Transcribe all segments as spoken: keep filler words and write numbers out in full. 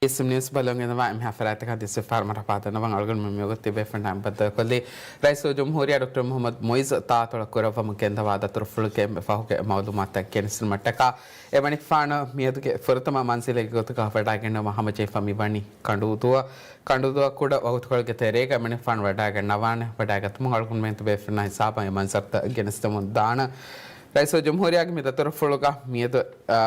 އެސްއެމް ނިއުސް ބަލަން އިންނަވާ އެންމެހާ ފަރާތަކާ ދިސްވެފާރު މަރުޙަބާ ދަންނަވަން. އަޅުގަނޑުމެން މިވަގުތު ތިބޭފުޅުންނާ ބައްދަލުކޮށްލީ ރައީސުލްޖުމްހޫރިއްޔާ ޑޮކްޓަރ މުޙައްމަދު މުޢިއްޒު ތާއަތޮޅަށް ކުރައްވަމުން ގެންދަވާ ދަތުރުފުޅުގެ ފަހުގެ މަޢުލޫމާތުތައް ގެނެސްދިނުމަށްޓަކާ. އެމަނިކުފާނު މިއަދުގެ ފުރަތަމަ މަންޒިލެއްގެ ގޮތުގަ ވަޑައިގަންނަވުމަށް ހަމަޖެހިފަ މިވަނީ ކަނޑޫދޫއަށް. ކަނޑޫދޫއަށް ކުޑަ ވަގުތުކޮޅެއްގެ ތެރޭގަ އެމަނިކުފާނު ވަޑައިގަންނަވާނެ. ވަޑައިގަތުމުން އަޅުގަނޑުމެން ތިބޭފުޅުންނާ ހިސާބަށް އެ މަންޒަރުތައް ގެނެސްދެމުން ދާނަން. ރައީސުލްޖުމްހޫރިއްޔާގެ މި ދަތުރުފުޅުގަ މިއަދު، އާ،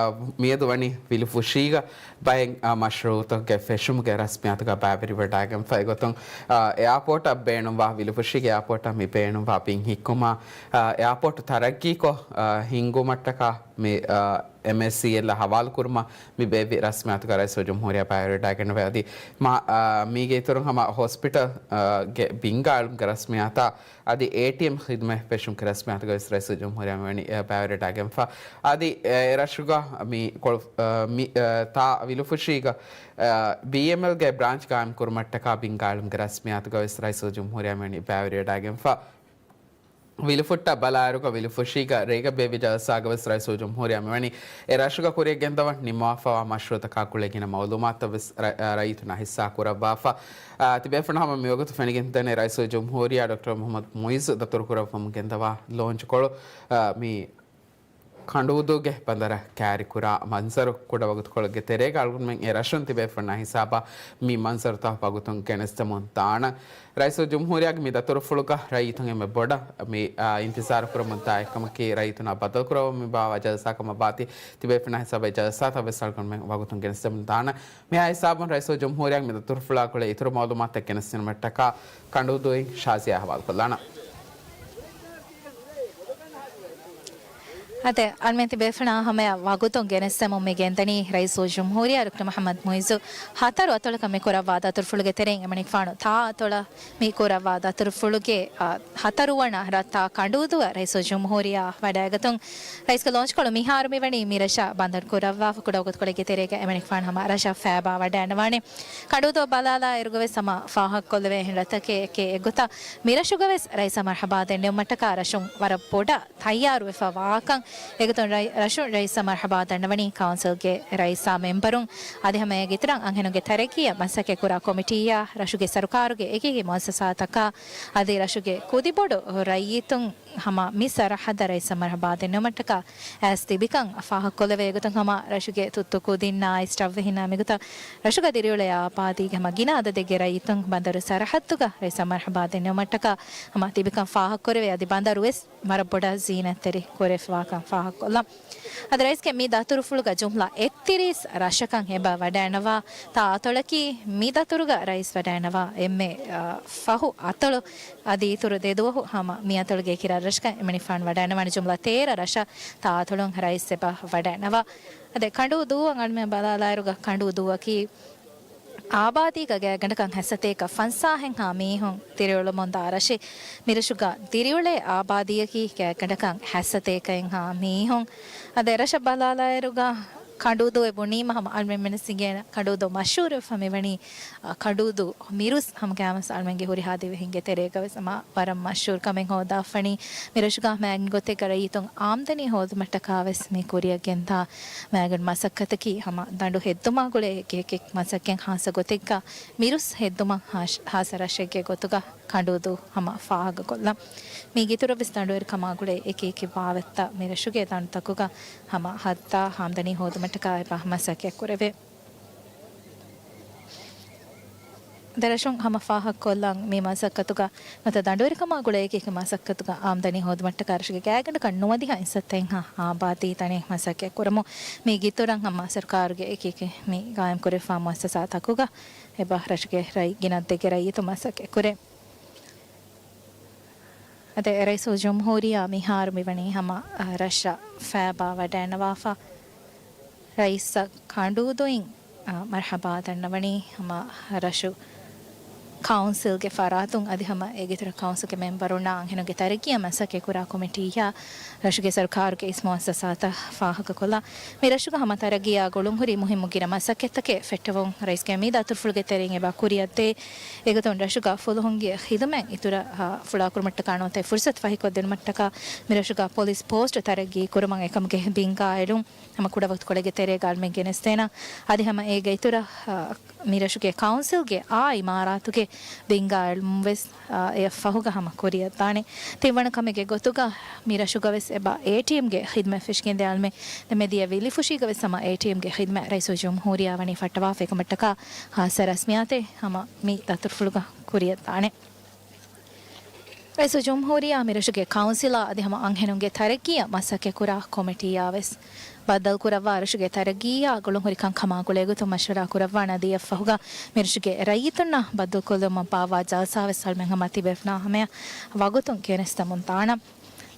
މިއަދު ވަނީ ވިލުފުށީގަ ބައެއް، އާ، މަޝްރޫޢުތަކުގެ ފެށުމުގެ ރަސްމިއްޔާތުގަ ބައިވެރިވެވަޑައިގެންފަ. އެގޮތުން، އާ، އެއާޕޯޓަށް ބޭނުންވާ، ވިލުފުށީގެ އެއާޕޯޓަށް މި ބޭނުންވާ ބިން ހިއްކުމާ، އާ، އެއާޕޯޓު ތަރައްގީކޮށް، އާ، ހިންގުމަށްޓަކާ މި، އާ، އެމްއޭސީއެލްއަށް ހަވާލުކުރުމަށް މި ބޭއްވި ރަސްމިއްޔާތުގަ ރައީސުލްޖުމްހޫރިއްޔާ ބައިވެރިވެވަޑައިގެންނެވެ. އަދި މާ، އާ، މީގެ އިތުރުން ހަމަ ހޮސްޕިޓަލް، އާ، ގެ ބިންގާ އެޅުމުގެ ރަސްމިއްޔާތާ އަދި އޭޓީއެމް ޚިދުމަތް ފެށުމުގެ ރަސްމިއްޔާތުގަ ވެސް ރައީސުލްޖުމްހޫރިއްޔާ މިވަނީ، އާ، ބައިވެރިވެވަޑައިގެންފަ. އަދި އެ ރަށުގަ މި ކޮޅު، އާ، މި، އާ، ތާ ވިލުފުށީގަ، އާ، ބީއެމްއެލްގެ ބްރާންޗް ގާއިމް ކުރުމަށްޓަކާ ބިންގާ އެޅުމުގެ ރަސްމިއްޔާތުގަ ވެސް ރައީސުލްޖުމްހޫރިއްޔާ މިވަނީ ބައިވެރިވެވަޑައިގެންފަ. ވިލުފުއްޓަށް ބަލާއިރުގަ ވިލުފުށީގަ ރޭގަ ބޭއްވި ޖަލްސާގަ ވެސް ރައީސުލްޖުމްހޫރިއްޔާ މިވަނީ އެ ރަށުގަ ކުރިއަށް ގެންދަވަން ނިންމަވާފައިވާ މަޝްރޫޢުތަކާ ގުޅޭ ގިނަ މައުލޫމާތުތައް ވެސް ރަ-، ރައްޔިތުންނާ ހިއްސާ ކުރައްވާފަ. އާ، ތިބޭފުޅުން ހަމަ މިވަގުތު ފެނިގެންދަނީ ރައީސުލްޖުމްހޫރިއްޔާ ޑޮކްޓަރ މުޙައްމަދު މުޢިއްޒު ދަތުރުކުރައްވަމުން ގެންދަވާ ލޯންޗުކޮޅު، އާ، މި ކަނޑޫދޫގެ ބަނދަރަށް ކާރިކުރާ މަންޒަރު. ކުޑަ ވަގުތުކޮޅެއްގެ ތެރޭގަ އަޅުގަނޑުމެން އެ ރަށުން ތިބޭފުޅުންނާ ހިސާބަށް މި މަންޒަރުތައް ވަގުތުން ގެނެސްދެމުން ދާނަން. ރައީސުލްޖުމްހޫރިއްޔާގެ މި ދަތުރުފުޅުގަ ރައްޔިތުން އެންމެ ބޮޑަށް މި، އާ، އިންތިޒާރު ކުރަމުން ދާ އެއްކަމަކީ ރައްޔިތުންނާ ބައްދަލުކުރައްވަމުން މި ބާ ޖަލްސާ ކަމަށް ވާތީ. ތިބޭފުޅުންނާ ހިސާބަށް ޖަލްސާތައް ވެސް އަޅުގަނޑުމެން ވަގުތުން ގެނެސްދެމުން ދާނަން. މިހާ ހިސާބުން ރައީސުލްޖުމްހޫރިއްޔާގެ މި ދަތުރުފުޅާ ގުޅޭ އިތުރު މައުލޫމާތުތައް ގެނެސްދިނުމަށްޓަކާ ކަނޑޫދޫއިން ޝާޒިޔާ ހަވާލުކޮށްލާނަން. އަދި އަޅުމެން ތިބޭފުޅުންނާ ހަމަޔަށް ވަގުތުން ގެނެސްދެމުން މި ގެންދަނީ ރައީސުލްޖުމްހޫރިއްޔާ ޑޮކްޓަރ މުޙައްމަދު މުޢިއްޒު ހަތަރު އަތޮޅަކަށް މި ކުރައްވާ ދަތުރުފުޅުގެ ތެރެއިން އެމަނިކުފާނު ތާ އަތޮޅަށް މި ކުރައްވާ ދަތުރުފުޅުގެ، އާ، ހަތަރުވަނަ ރަށްތާ ކަނޑޫދޫއަށް ރައީސުލްޖުމްހޫރިއްޔާ ވަޑައިގަތުން ރައީސްގެ ލޯންޗްކޮޅު މިހާރު މިވަނީ މިރަށަށް ބަނދަރު ކުރައްވާފަ. ކުޑަ ވަގުތުކޮޅެއްގެ ތެރޭގަ އެމަނިކުފާނު ހަމަ ރަށަށް ފައިބާ ވަޑައިގަންނަވާނެ. ކަނޑޫދޫއަށް ބަލާލާއިރުގަ ވެސް ހަމަ ފާހަގަކޮށްލެވޭ އެހެން ރަށްތަކެއް އެކޭ އެއްގޮތަށް މިރަށުގަ ވެސް ރައީސަށް މަރްޙަބާ ދެންނެވުމަށްޓަކާ ރަށުން ވަރަށް ބޮޑަށް ތައްޔާރުވެފަ ވާކަން. އެގޮތުން ރަށް-، ރަށުން ރައީސަށް މަރްޙަބާ ދަންނަވަނީ ކައުންސިލްގެ ރައީސާ މެމްބަރުން. އަދި ހަމަ އޭގެ އިތުރަށް އަންހެނުންގެ ތަރައްގީއަށް މަސައްކަތްކުރާ ކޮމިޓީއާ، ރަށުގެ ސަރުކާރުގެ އެކިއެކި މުއައްސަސާތަކާ، އަދި ރަށުގެ ކުދިބޮޑު ރައްޔިތުން ހަމަ މި ސަރަހައްދަށް ރައީސަށް މަރްޙަބާ ދެންނެވުމަށްޓަކާ އައިސް ތިބިކަން ފާހަގަކޮށްލެވޭ. އެގޮތުން ހަމަ ރަށުގެ ތުއްތު ކުދިންނާ އައިސް ޓައްވެހިންނާ މިގޮތަށް ރަށުގަ ދިރިއުޅޭ އާބާދީގެ ހަމަ ގިނަ އަދަދެއްގެ ރައްޔިތުން ބަނދަރު ސަރަހައްދުގަ ރައީސަށް މަރްޙަބާ ދެންނެވުމަށްޓަކާ ހަމަ ތިބިކަން ފާހަގަކުރެވޭ. އަދި ބަނދަރު ވެސް ވަރަށް ބޮޑަށް ޒީނަތްތެރި ކުރެފަވާކަން ފާހަގަކޮށްލަން. އަދި ރައީސްގެ މި ދަތުރުފުޅުގަ ޖުމްލަ އެއްތިރީސް ރަށަކަށް އެބަ ވަޑައިގަންނަވާ ތާ އަތޮޅަކީ މި ދަތުރުގަ ރައީސް ވަޑައިގަންނަވާ އެންމެ، އާ، ފަހު އަތޮޅު. އަދި އިތުރު ދެ ދުވަހު ހަމަ މި އަތޮޅުގެ އެކި ރަށްރަށަކަށް އެމަނިކުފާނު ވަޑައިގަންނަވާނެ. ޖުމްލަ ތޭރަ ރަށަށް ތާ އަތޮޅުން ރައީސް އެބަ ވަޑައިގަންނަވާ. އަދި ކަނޑޫދޫއަށް އަޅުމެން ބަލާލާއިރުގަ ކަނޑޫދޫއަކީ އާބާދީގަ ގާތްގަނޑަކަށް ހަސަތޭކަ ފަންސާހެއްހާ މީހުން ދިރިއުޅެމުންދާ ރަށެއް. މިރަށުގަ ދިރިއުޅޭ އާބާދީއަކީ ގާތްގަނޑަކަށް ހަސަތޭކައެއްހާ މީހުން. އަދި ރަށަށް ބަލާލާއިރުގަ ކަނޑޫދޫއޭ ބުނީމަ ހަމަ އަޅުމެން މިނަސް އިނގޭނެ ކަނޑޫދޫ މަޝްހޫރުވެފަ މިވަނީ، އަ، ކަނޑޫދޫ މިރުސް ހަމަ ގާމަސް އަޅުމެންގެ ހުރިހާ ދިވެހިންގެ ތެރޭގަ ވެސް ހަމަ ވަރަށް މަޝްހޫރު ކަމެއް ހޯދާފަނީ. މިރަށުގަ މާގިން ގޮތެއްގަ ރައްޔިތުން އާމްދަނީ ހޯދުމަށްޓަކާ ވެސް މި ކުރިއަށް ގެންދާ މާގިން މަސައްކަތަކީ ހަމަ ދަނޑު ހެއްދުމާ ގުޅޭ އެކި އެކި މަސައްކަތް ހާއްސަ ގޮތެއްގަ މިރުސް ހެއްދުމަށް ހާ-، ހާއްސަ ރަށެއްގެ ގޮތުގަ ކަނޑޫދޫ ހަމަ ފާހަގަކޮށްލަން. މީގެ އިތުރަށް ވެސް ދަނޑުވެރިކަމާ ގުޅޭ އެކި އެކި ވާވަތްތައް މިރަށުގެ ދަނޑުތަކުގަ ހަމަ ހައްދާ އާމްދަނީ ހޯދުމަށްޓަކާ އެބަ މަސައްކަތް ކުރެވޭ. އަދި ރަށުން ހަމަ ފާހަގަކޮށްލަން މި މަސައްކަތުގަ ނުވަތަ ދަނޑުވެރިކަމާ ގުޅޭ އެކި އެކި މަސައްކަތުގަ އާމްދަނީ ހޯދުމަށްޓަކާ ރަށުގެ ގާތްގަނޑަކަށް ނުވަދިހަ އިންސައްތައެއްހާ އާބާދީ ތަނެއް މަސައްކަތް ކުރަމުން. މީގެ އިތުރަށް ހަމަ ސަރުކާރުގެ އެކި އެކި މި ގާއިމް ކުރެވިފާ މުއައްސަސާތަކުގަ އެބަ ރަށުގެ ރަށް ގިނަ އަދަދެއްގެ ރައްޔިތުން މަސައްކަތް ކުރޭ. އަދި ރައީސުލްޖުމްހޫރިއްޔާ މިހާރު މިވަނީ ހަމަ، އަ، ރަށަށް ފައިބާ ވަޑައިގަންނަވާފަ. ރައީސަށް ކަނޑޫދޫއިން، އަ، މަރްޙަބާ ދަންނަވަނީ ހަމަ ރަށު ކައުންސިލްގެ ފަރާތުން އަދި ހަމަ އޭގެއިތުރަށް ކައުންސިލްގެ މެމްބަރުންނާ އަންހެނުންގެ ތަރައްގީއަށް މަސައްކަތްކުރާ ކޮމިޓީއާ ރަށުގެ ސަރުކާރުގެ އިސް މުއައްސަސާތައް ފާހަގަކޮށްލާ. މި ރަށުގަ ހަމަ ތަރައްގީއާ ގުޅުންހުރި މުހިއްމު ގިނަ މަސައްކަތްތަކެއް ފެއްޓެވުން ރައީސްގެ މި ދަތުރުފުޅުގެ ތެރެއިން އެބަ ކުރިއަށްދޭ. އެގޮތުން ރަށުގަ ފުލުހުންގެ ޚިދުމަތް އިތުރަށް ފުޅާކުރުމަށްޓަކާ ނުވަތަ ފުރުސަތު ފަހިކޮށްދިނުމަށްޓަކާ މި ރަށުގަ ޕޮލިސް ޕޯސްޓު ތަރައްގީ ކުރުމަށް އެކަމުގެ ބިންގާ އެޅުން ހަމަ ކުޑަވަގުތުކޮޅެއްގެ ތެރޭގަ އަޅުމެން ގެނެސްދޭނަން. އަދި ހަމަ އޭގެ އިތުރަށް، އާ، މި ރަށުގެ ކައުންސިލްގެ އާ އިމާރާތުގެ ބިންގާ އެޅުމުން ވެސް، އާ، އެއަށް ފަހުގަ ހަމަ ކުރިއަށްދާނެ. ތިންވަނަ ކަމެއްގެ ގޮތުގަ މި ރަށުގަ ވެސް އެބަ އޭޓީއެމްގެ ޚިދުމަތް ފެށިގެންދޭ އަޅުމެން މިދިޔަ ވިލިފުށީގަ ވެސް ހަމަ އޭޓީއެމްގެ ޚިދުމަތް ރައީސުލްޖުމްހޫރިއްޔާ ވަނީ ފައްޓަވާފަ އެކަމަށްޓަކާ ހާއްސަ ރަސްމިއްޔާތެއް ހަމަ މި ދަތުރުފުޅުގަ ކުރިއަށްދާނެ. ރައީސުލްޖުމްހޫރިއްޔާ މިރަށުގެ ކައުންސިލާ އަދި ހަމަ އަންހެނުންގެ ތަރައްގީއަށް މަސައްކަތްކުރާ ކޮމިޓީއާ ވެސް ބައްދަލުކުރައްވާ ރަށުގެ ތަރައްގީއާ ގުޅުންހުރި ކަންކަމާ ގުޅޭގޮތުން މަޝްވަރާ ކުރައްވާނަދިޔަ ފަހުގަ މިރަށުގެ ރައްޔިތުންނާ ބައްދަލުކޮށްލުމަށް ބާއްވާ ޖަލްސާ ވެސް އަޅުމެން ހަމަ ތިބޭފުޅާ ހަމަޔަށް ވަގުތުން ގެނެސްދަމުން ދާނަން.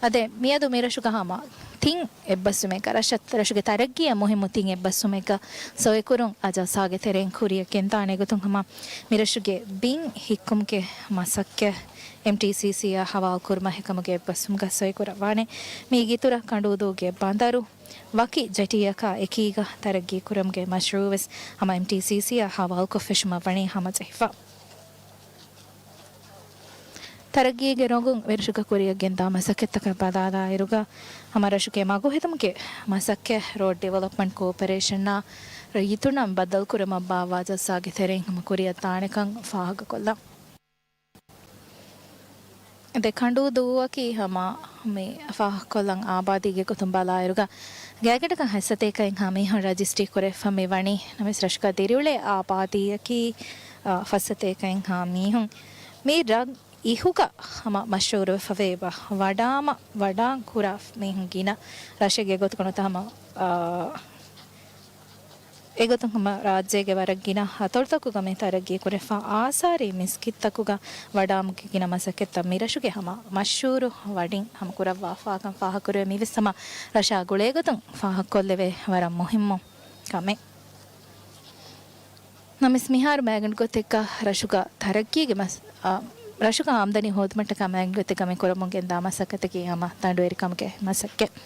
އަދެ މިއަދު މިރަށުގަ ހަމަ ތިން އެއްބަސްވުމެއްގަ ރަށަށް، ރަށުގެ ތަރައްގީއަށް މުހިއްމު ތިން އެއްބަސްވުމެއްގަ ސޮއިކުރުން އާ ޖަލްސާގެ ތެރެއިން ކުރިއަށް ގެންދާނެ. އެގޮތުން ހަމަ މިރަށުގެ ބިން ހިއްކުމުގެ މަސައްކަތް އެމްޓީސީސީއާ ހަވާލުކުރުމަށް އެކަމުގެ އެއްބަސްވުމުގަ ސޮއިކުރައްވާނެ. މީގެއިތުރަށް ކަނޑޫދޫގެ ބަނދަރު ވަކި ޖެޓީއަކާ އެކީގަ ތަރައްގީކުރުމުގެ މަޝްރޫއު ވެސް ހަމަ އެމްޓީސީސީއާ ހަވާލުކޮށްފެށުމަށް ވަނީ ހަމަޖެހިފަ. ތަރައްގީގެ ރޮނގުން މިރަށުގަ ކުރިއަށް ގެންދާ މަސައްކަތްތަކަށް ބަލާލާއިރުގަ، ހަމަ ރަށުގެ މަގުހެދުމުގެ މަސައްކަތް ރޯޑް ޑިވެލޮޕްމަންޓް ކޯޕަރޭޝަނާ ރައްޔިތުންނަށް ބައްދަލުކުރުމަށް ބާއްވާ ޖަލްސާގެ ތެރެއިން ހަމަ ކުރިއަށް ދާނެކަން ފާހަގަކޮށްލަން. ދެ ކަނޑޫދޫއަކީ ހަމަ މި ފާހަގަކޮށްލަން އާބާދީގެ ގޮތުން ބަލާއިރުގަ، ގާތްގަނޑަކަށް ހަތްސަތޭކައެއްހާ މީހުން ރަޖިސްޓްރީ ކުރެވިފަ މި ވަނީ. ނަމަވެސް ރަށުގަ ދިރިއުޅޭ އާބާދީއަކީ، އާ، ފައްސަތޭކައެއްހާ މީހުން. މި ރަށް އިހުގަ ހަމަ މަޝްހޫރުވެފަވޭ އެބަ ވަޑާމަ، ވަޑާން ކުރާ މީހުން ގިނަ ރަށެއްގެ ގޮތުގަ ނުވަތަ ހަމަ، އާ، އެގޮތުން ހަމަ ރާއްޖޭގެ ވަރަށް ގިނަ އަތޮޅުތަކުގަ މި ތަރައްގީ ކުރެފަ އާސާރީ މިސްކިތްތަކުގަ ވަޑާމުގެ ގިނަ މަސައްކަތްތައް މި ރަށުގެ ހަމަ މަޝްހޫރު ވަޑިން ހަމަ ކުރައްވާފާކަން ފާހަގަކުރެވޭ. މީވެސް ހަމަ ރަށާ ގުޅޭގޮތުން ފާހަގަކޮށްލެވޭ ވަރަށް މުހިއްމު ކަމެއް. ނަމަވެސް މިހާރު މައިގަނޑު ގޮތެއްގަ ރަށުގަ ތަރައްގީގެ މަސް-، އާ، ރަށުގަ އާމްދަނީ ހޯދުމަށްޓަކާ މައިގަނޑު ގޮތެއްގަ މި ކުރަމުން ގެންދާ މަސައްކަތަކީ ހަމަ ދަނޑުވެރިކަމުގެ މަސައްކަތް.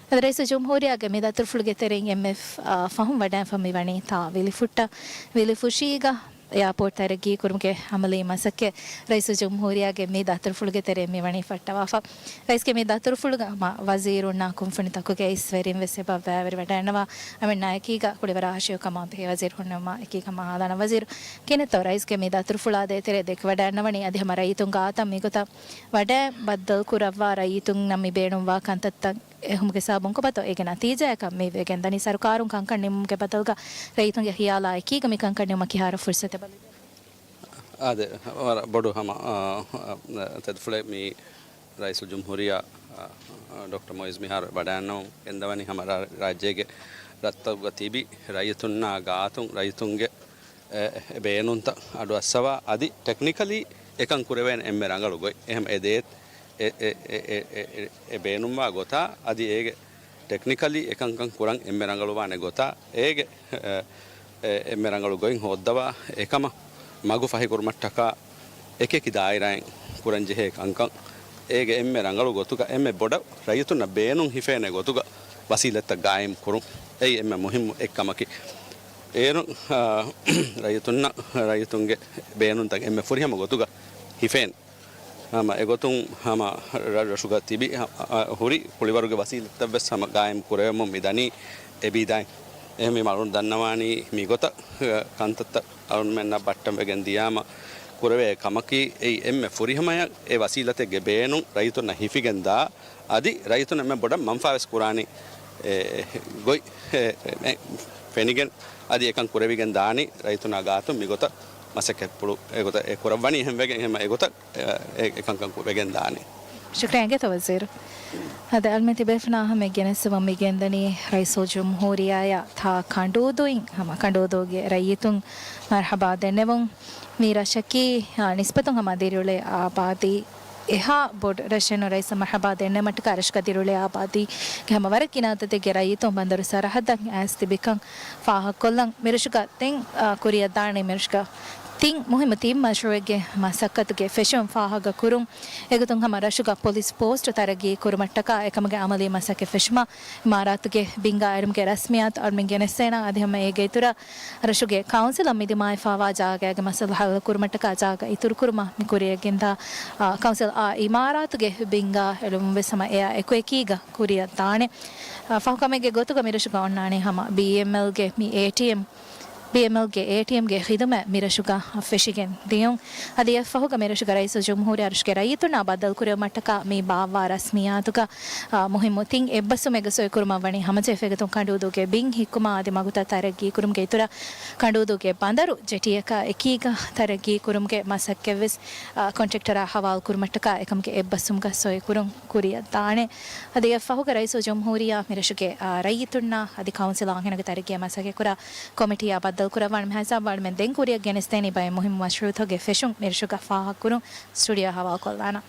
އަދި ރައީސުލްޖުމްހޫރިއްޔާގެ މި ދަތުރުފުޅުގެ ތެރެއިން އެމްއެފް، އާ، ފަހުން ވަޑައިފަ މި ވަނީ ތާ ވިލިފުއްޓަށް. ވިލިފުށީގަ އެއާޕޯޓް ތަރައްގީ ކުރުމުގެ އަމަލީ މަސައްކަތް ރައީސުލްޖުމްހޫރިއްޔާގެ މި ދަތުރުފުޅުގެ ތެރެއިން މި ވަނީ ފައްޓަވާފަ. ރައީސްގެ މި ދަތުރުފުޅުގަ ހަމަ ވަޒީރުންނާ ކުންފުނިތަކުގެ އިސްވެރިން ވެސް އެބަ ބައިވެރިވަޑައިގަންނަވާ. އަމިއްލައަށް އެކީގަ ކުޅިވަރާ ހަށިގަނޑު ކަމާ ބެހޭ ވަޒީރުންނާ އެކީ ހަމަ ހާލާނަ ވަޒީރު. ކިހިނެއްތޯ ރައީސްގެ މި ދަތުރުފުޅާ ދޭތެރޭ ދެކިވަޑައިގަންނަވަނީ އަދި ހަމަ ރައްޔިތުން ގާތަށް މިގޮތަށް ވަޑައި ބައްދަލުކުރައްވާ ރައްޔިތުންނަށް މި ބޭނުންވާ ކަންތައްތައް އެހުމުގެ ސަބަބުން ކޮބާތޯ އޭގެ ނަތީޖާއަކަށް މި ވެގެންދަނީ. ސަރުކާރުން ކަންކަން ނިމުމުގެ ބަދަލުގަ ރައްޔިތުންގެ ހިޔާލާ އެކީގަ މި ކަންކަން ނިމުމަށް ކިހާރަ ފުރުސަތެއް ބަލި. އާދެ، ވަރަށް ބޮޑު ހަމަ، އާ، ތެދުފުޅެއް މި ރައީސުލްޖުމްހޫރިއްޔާ، އާ، ޑޮކްޓަރ މުއިއްޒު މިހާރު ވަޑައިގަންނަވަން ގެންދަވަނީ ހަމަ ރާ-، ރާއްޖޭގެ ރަށްތަކުގަ ތިބި ރައްޔިތުންނާ ގާތުން ރައްޔިތުންގެ އެ، އެ ބޭނުންތައް އަޑުއައްސަވާ އަދި ޓެކްނިކަލީ އެކަން ކުރެވޭނެ އެންމެ ރަނގަޅު ގޮތް. އެހެން އެ ދޭތް އެ، އެ، އެ ބޭނުންވާ ގޮތާ އަދި އޭގެ ޓެކްނިކަލީ އެކަންކަން ކުރަން އެންމެ ރަނގަޅުވާނެ ގޮތާ އޭގެ، އެ، އެ، އެންމެ ރަނގަޅު ގޮތް ހޯއްދަވާ އެކަމަށް މަގު ފަހިކުރުމަށްޓަކާ އެކިއެކި ދާއިރާއިން ކުރަންޖެހޭ ކަންކަން އޭގެ އެންމެ ރަނގަޅު ގޮތުގަ އެންމެ ބޮޑަށް ރައްޔިތުންނަށް ބޭނުން ހިފޭނެ ގޮތުގަ ވަސީލަތްތައް ގާއިމް ކުރުން. އެއީ އެންމެ މުހިއްމު އެއްކަމަކީ. އޭރުން، އާ، ރައްޔިތުންނަށް ރައްޔިތުންގެ ބޭނުންތައް އެންމެ ފުރިހަމަ ގޮތުގަ ހިފޭނެ. ހަމަ އެގޮތުން ހަމަ ރަށް ރަށުގަ ތިބި، އަ، އަ، ހުރި ކުޅިވަރުގެ ވަސީލަތްތައް ވެސް ހަމަ ގާއިމް ކުރެވެމުން މި ދަނީ އެބީދާއިން. އެހެންވީމަ އަޅުން ދަންނަވާނީ މިގޮތަށް، އަ، ކަންތައްތައް އަޅުންމެންނަށް ބައްޓަން ވެގެން ދިޔާމަ ކުރެވޭ ކަމަކީ އެއީ އެންމެ ފުރިހަމަޔަށް އެ ވަސީލަތެއްގެ ބޭނުން ރައްޔިތުންނަށް ހިފިގެން ދާ އަދި ރައްޔިތުން އެންމެ ބޮޑަށް މަންފާވެސް ކުރާނީ، އެ، ގޮތް، އެ، އެ، ފެނިގެން އަދި އެކަން ކުރެވިގެން ދާނީ ރައްޔިތުންނާ ގާތުން މިގޮތަށް މަސައްކަތްޕުޅު އެގޮތަށް އެ ކުރައްވަނީ އެހެން ވެގެން އެހެން އެގޮތަށް، އެ، އެ، އެކަންކަން ކު-، ވެގެން ދާނީ. ޝުކްރިޔާ އިނގޭތޯ ވަޒީރު. އަދި އަޅުމެން ތިބޭފުޅުންނާ ހަމަ ގެނެސްދެމުން މި ގެންދަނީ ރައީސުލްޖުމްހޫރިއްޔާއާ ތާ ކަނޑޫދޫއިން ހަމަ ކަނޑޫދޫގެ ރައްޔިތުން މަރްހަބާ ދެންނެވުން. މި ރަށަކީ، އާ، ނިސްބަތުން ހަމަ ދިރިއުޅޭ އާބާދީ އެހާ ބޮޑު ރަށެއް ނޫން. ރައީސަށް މަރްހަބާ ދެންނެވުމަށްޓަކާ ރަށުގަ ދިރިއުޅޭ އާބާދީގެ ހަމަ ވަރަށް ގިނަ އަދަދެއްގެ ރައްޔިތުން ބަނދަރު ސަރަހައްދަށް އައިސް ތިބިކަން ފާހަގަކޮށްލަން. މިރަށުގަ ދެން، އާ، ކުރިއަށްދާނީ މިރަށުގަ ތިން މުހިއްމު ތިން މަޝްރޫއެއްގެ މަސައްކަތުގެ ފެށުން ފާހަގަ ކުރުން. އެގޮތުން ހަމަ ރަށުގަ ޕޮލިސް ޕޯސްޓް ތަރައްގީ ކުރުމަށްޓަކާ އެކަމުގެ އަމަލީ މަސައްކަތް ފެށުމަށް އިމާރާތުގެ ބިންގާ އެޅުމުގެ ރަސްމިއްޔާތު އަޅުމެން ގެނެސްދޭނަން. އަދި ހަމަ އޭގެ އިތުރަށް ރަށުގެ ކައުންސިލަށް މި ދިމާވެފާވާ ޖާގައިގެ މައްސަލަ ހައްލު ކުރުމަށްޓަކާ ޖާގަ އިތުރުކުރުމަށް މި ކުރިޔަށް ގެންދާ، އާ، ކައުންސިލް އާ އިމާރާތުގެ ބިންގާ އެޅުމުން ވެސް ހަމަ އެއާ އެކުއެކީގަ ކުރިއަށް ދާނެ. އާ، ފަހުކަމެއްގެ ގޮތުގަ މިރަށުގަ އޮންނާނެ ހަމަ ބީއެމްއެލްގެ މި އޭޓީއެމް، ބީއެމްއެލްގެ އޭޓީއެމްގެ ޚިދުމަތް މިރަށުގަ ފެށިގެން ދިޔުން. އަދި އެއްފަހުގަ މިރަށުގަ ރައީސުލްޖުމްހޫރިއްޔާ ރަށުގެ ރައްޔިތުންނާ ބައްދަލުކުރެވުމަށްޓަކާ މި ބާއްވާ ރަސްމިއްޔާތުގަ، އާ، މުހިއްމު ތިން އެއްބަސްވުމެއްގެ ސޮއިކުރުމަށް ވަނީ ހަމަޖެހިފައިގަތުން ކަނޑޫދޫގެ ބިން ހިއްކުމާ އަދި މަގުތައް ތަރައްގީ ކުރުމުގެ އިތުރަށް ކަނޑޫދޫގެ ބަނދަރު ޖެޓީއަކާ އެކީގަ ތަރައްގީ ކުރުމުގެ މަސައްކަތްވެސް، އާ، ކޮންޓްރެކްޓަރާ ހަވާލު ކުރުމަށްޓަކާ އެކަމުގެ އެއްބަސްވުމުގަ ސޮއިކުރުން ކުރިއަށް ދާނެ. އަދި އެއްފަހުގަ ރައީސުލްޖުމްހޫރިއްޔާ މިރަށުގެ، އާ، ރައްޔިތުންނާ އަދި ކައުންސިލާ އަންހެނުންގެ ތަރައްގީއާ މަސައްކަތްކުރާ ކޮމިޓީއާ ބައްދަލުކުރައްވާނެ. މިހާ ހިސާބަށް އަޅުމެން ދެން ކުރިއަށް ގެނެސްދޭނީ ބައެއް މުހިއްމު މަޝްރޫއުތަކުގެ ފެށުން މިރަށުގަ ފާހަގަކުރުން. ސްޓޫޑިއޯ ހަވާލުކޮށްލާނަން.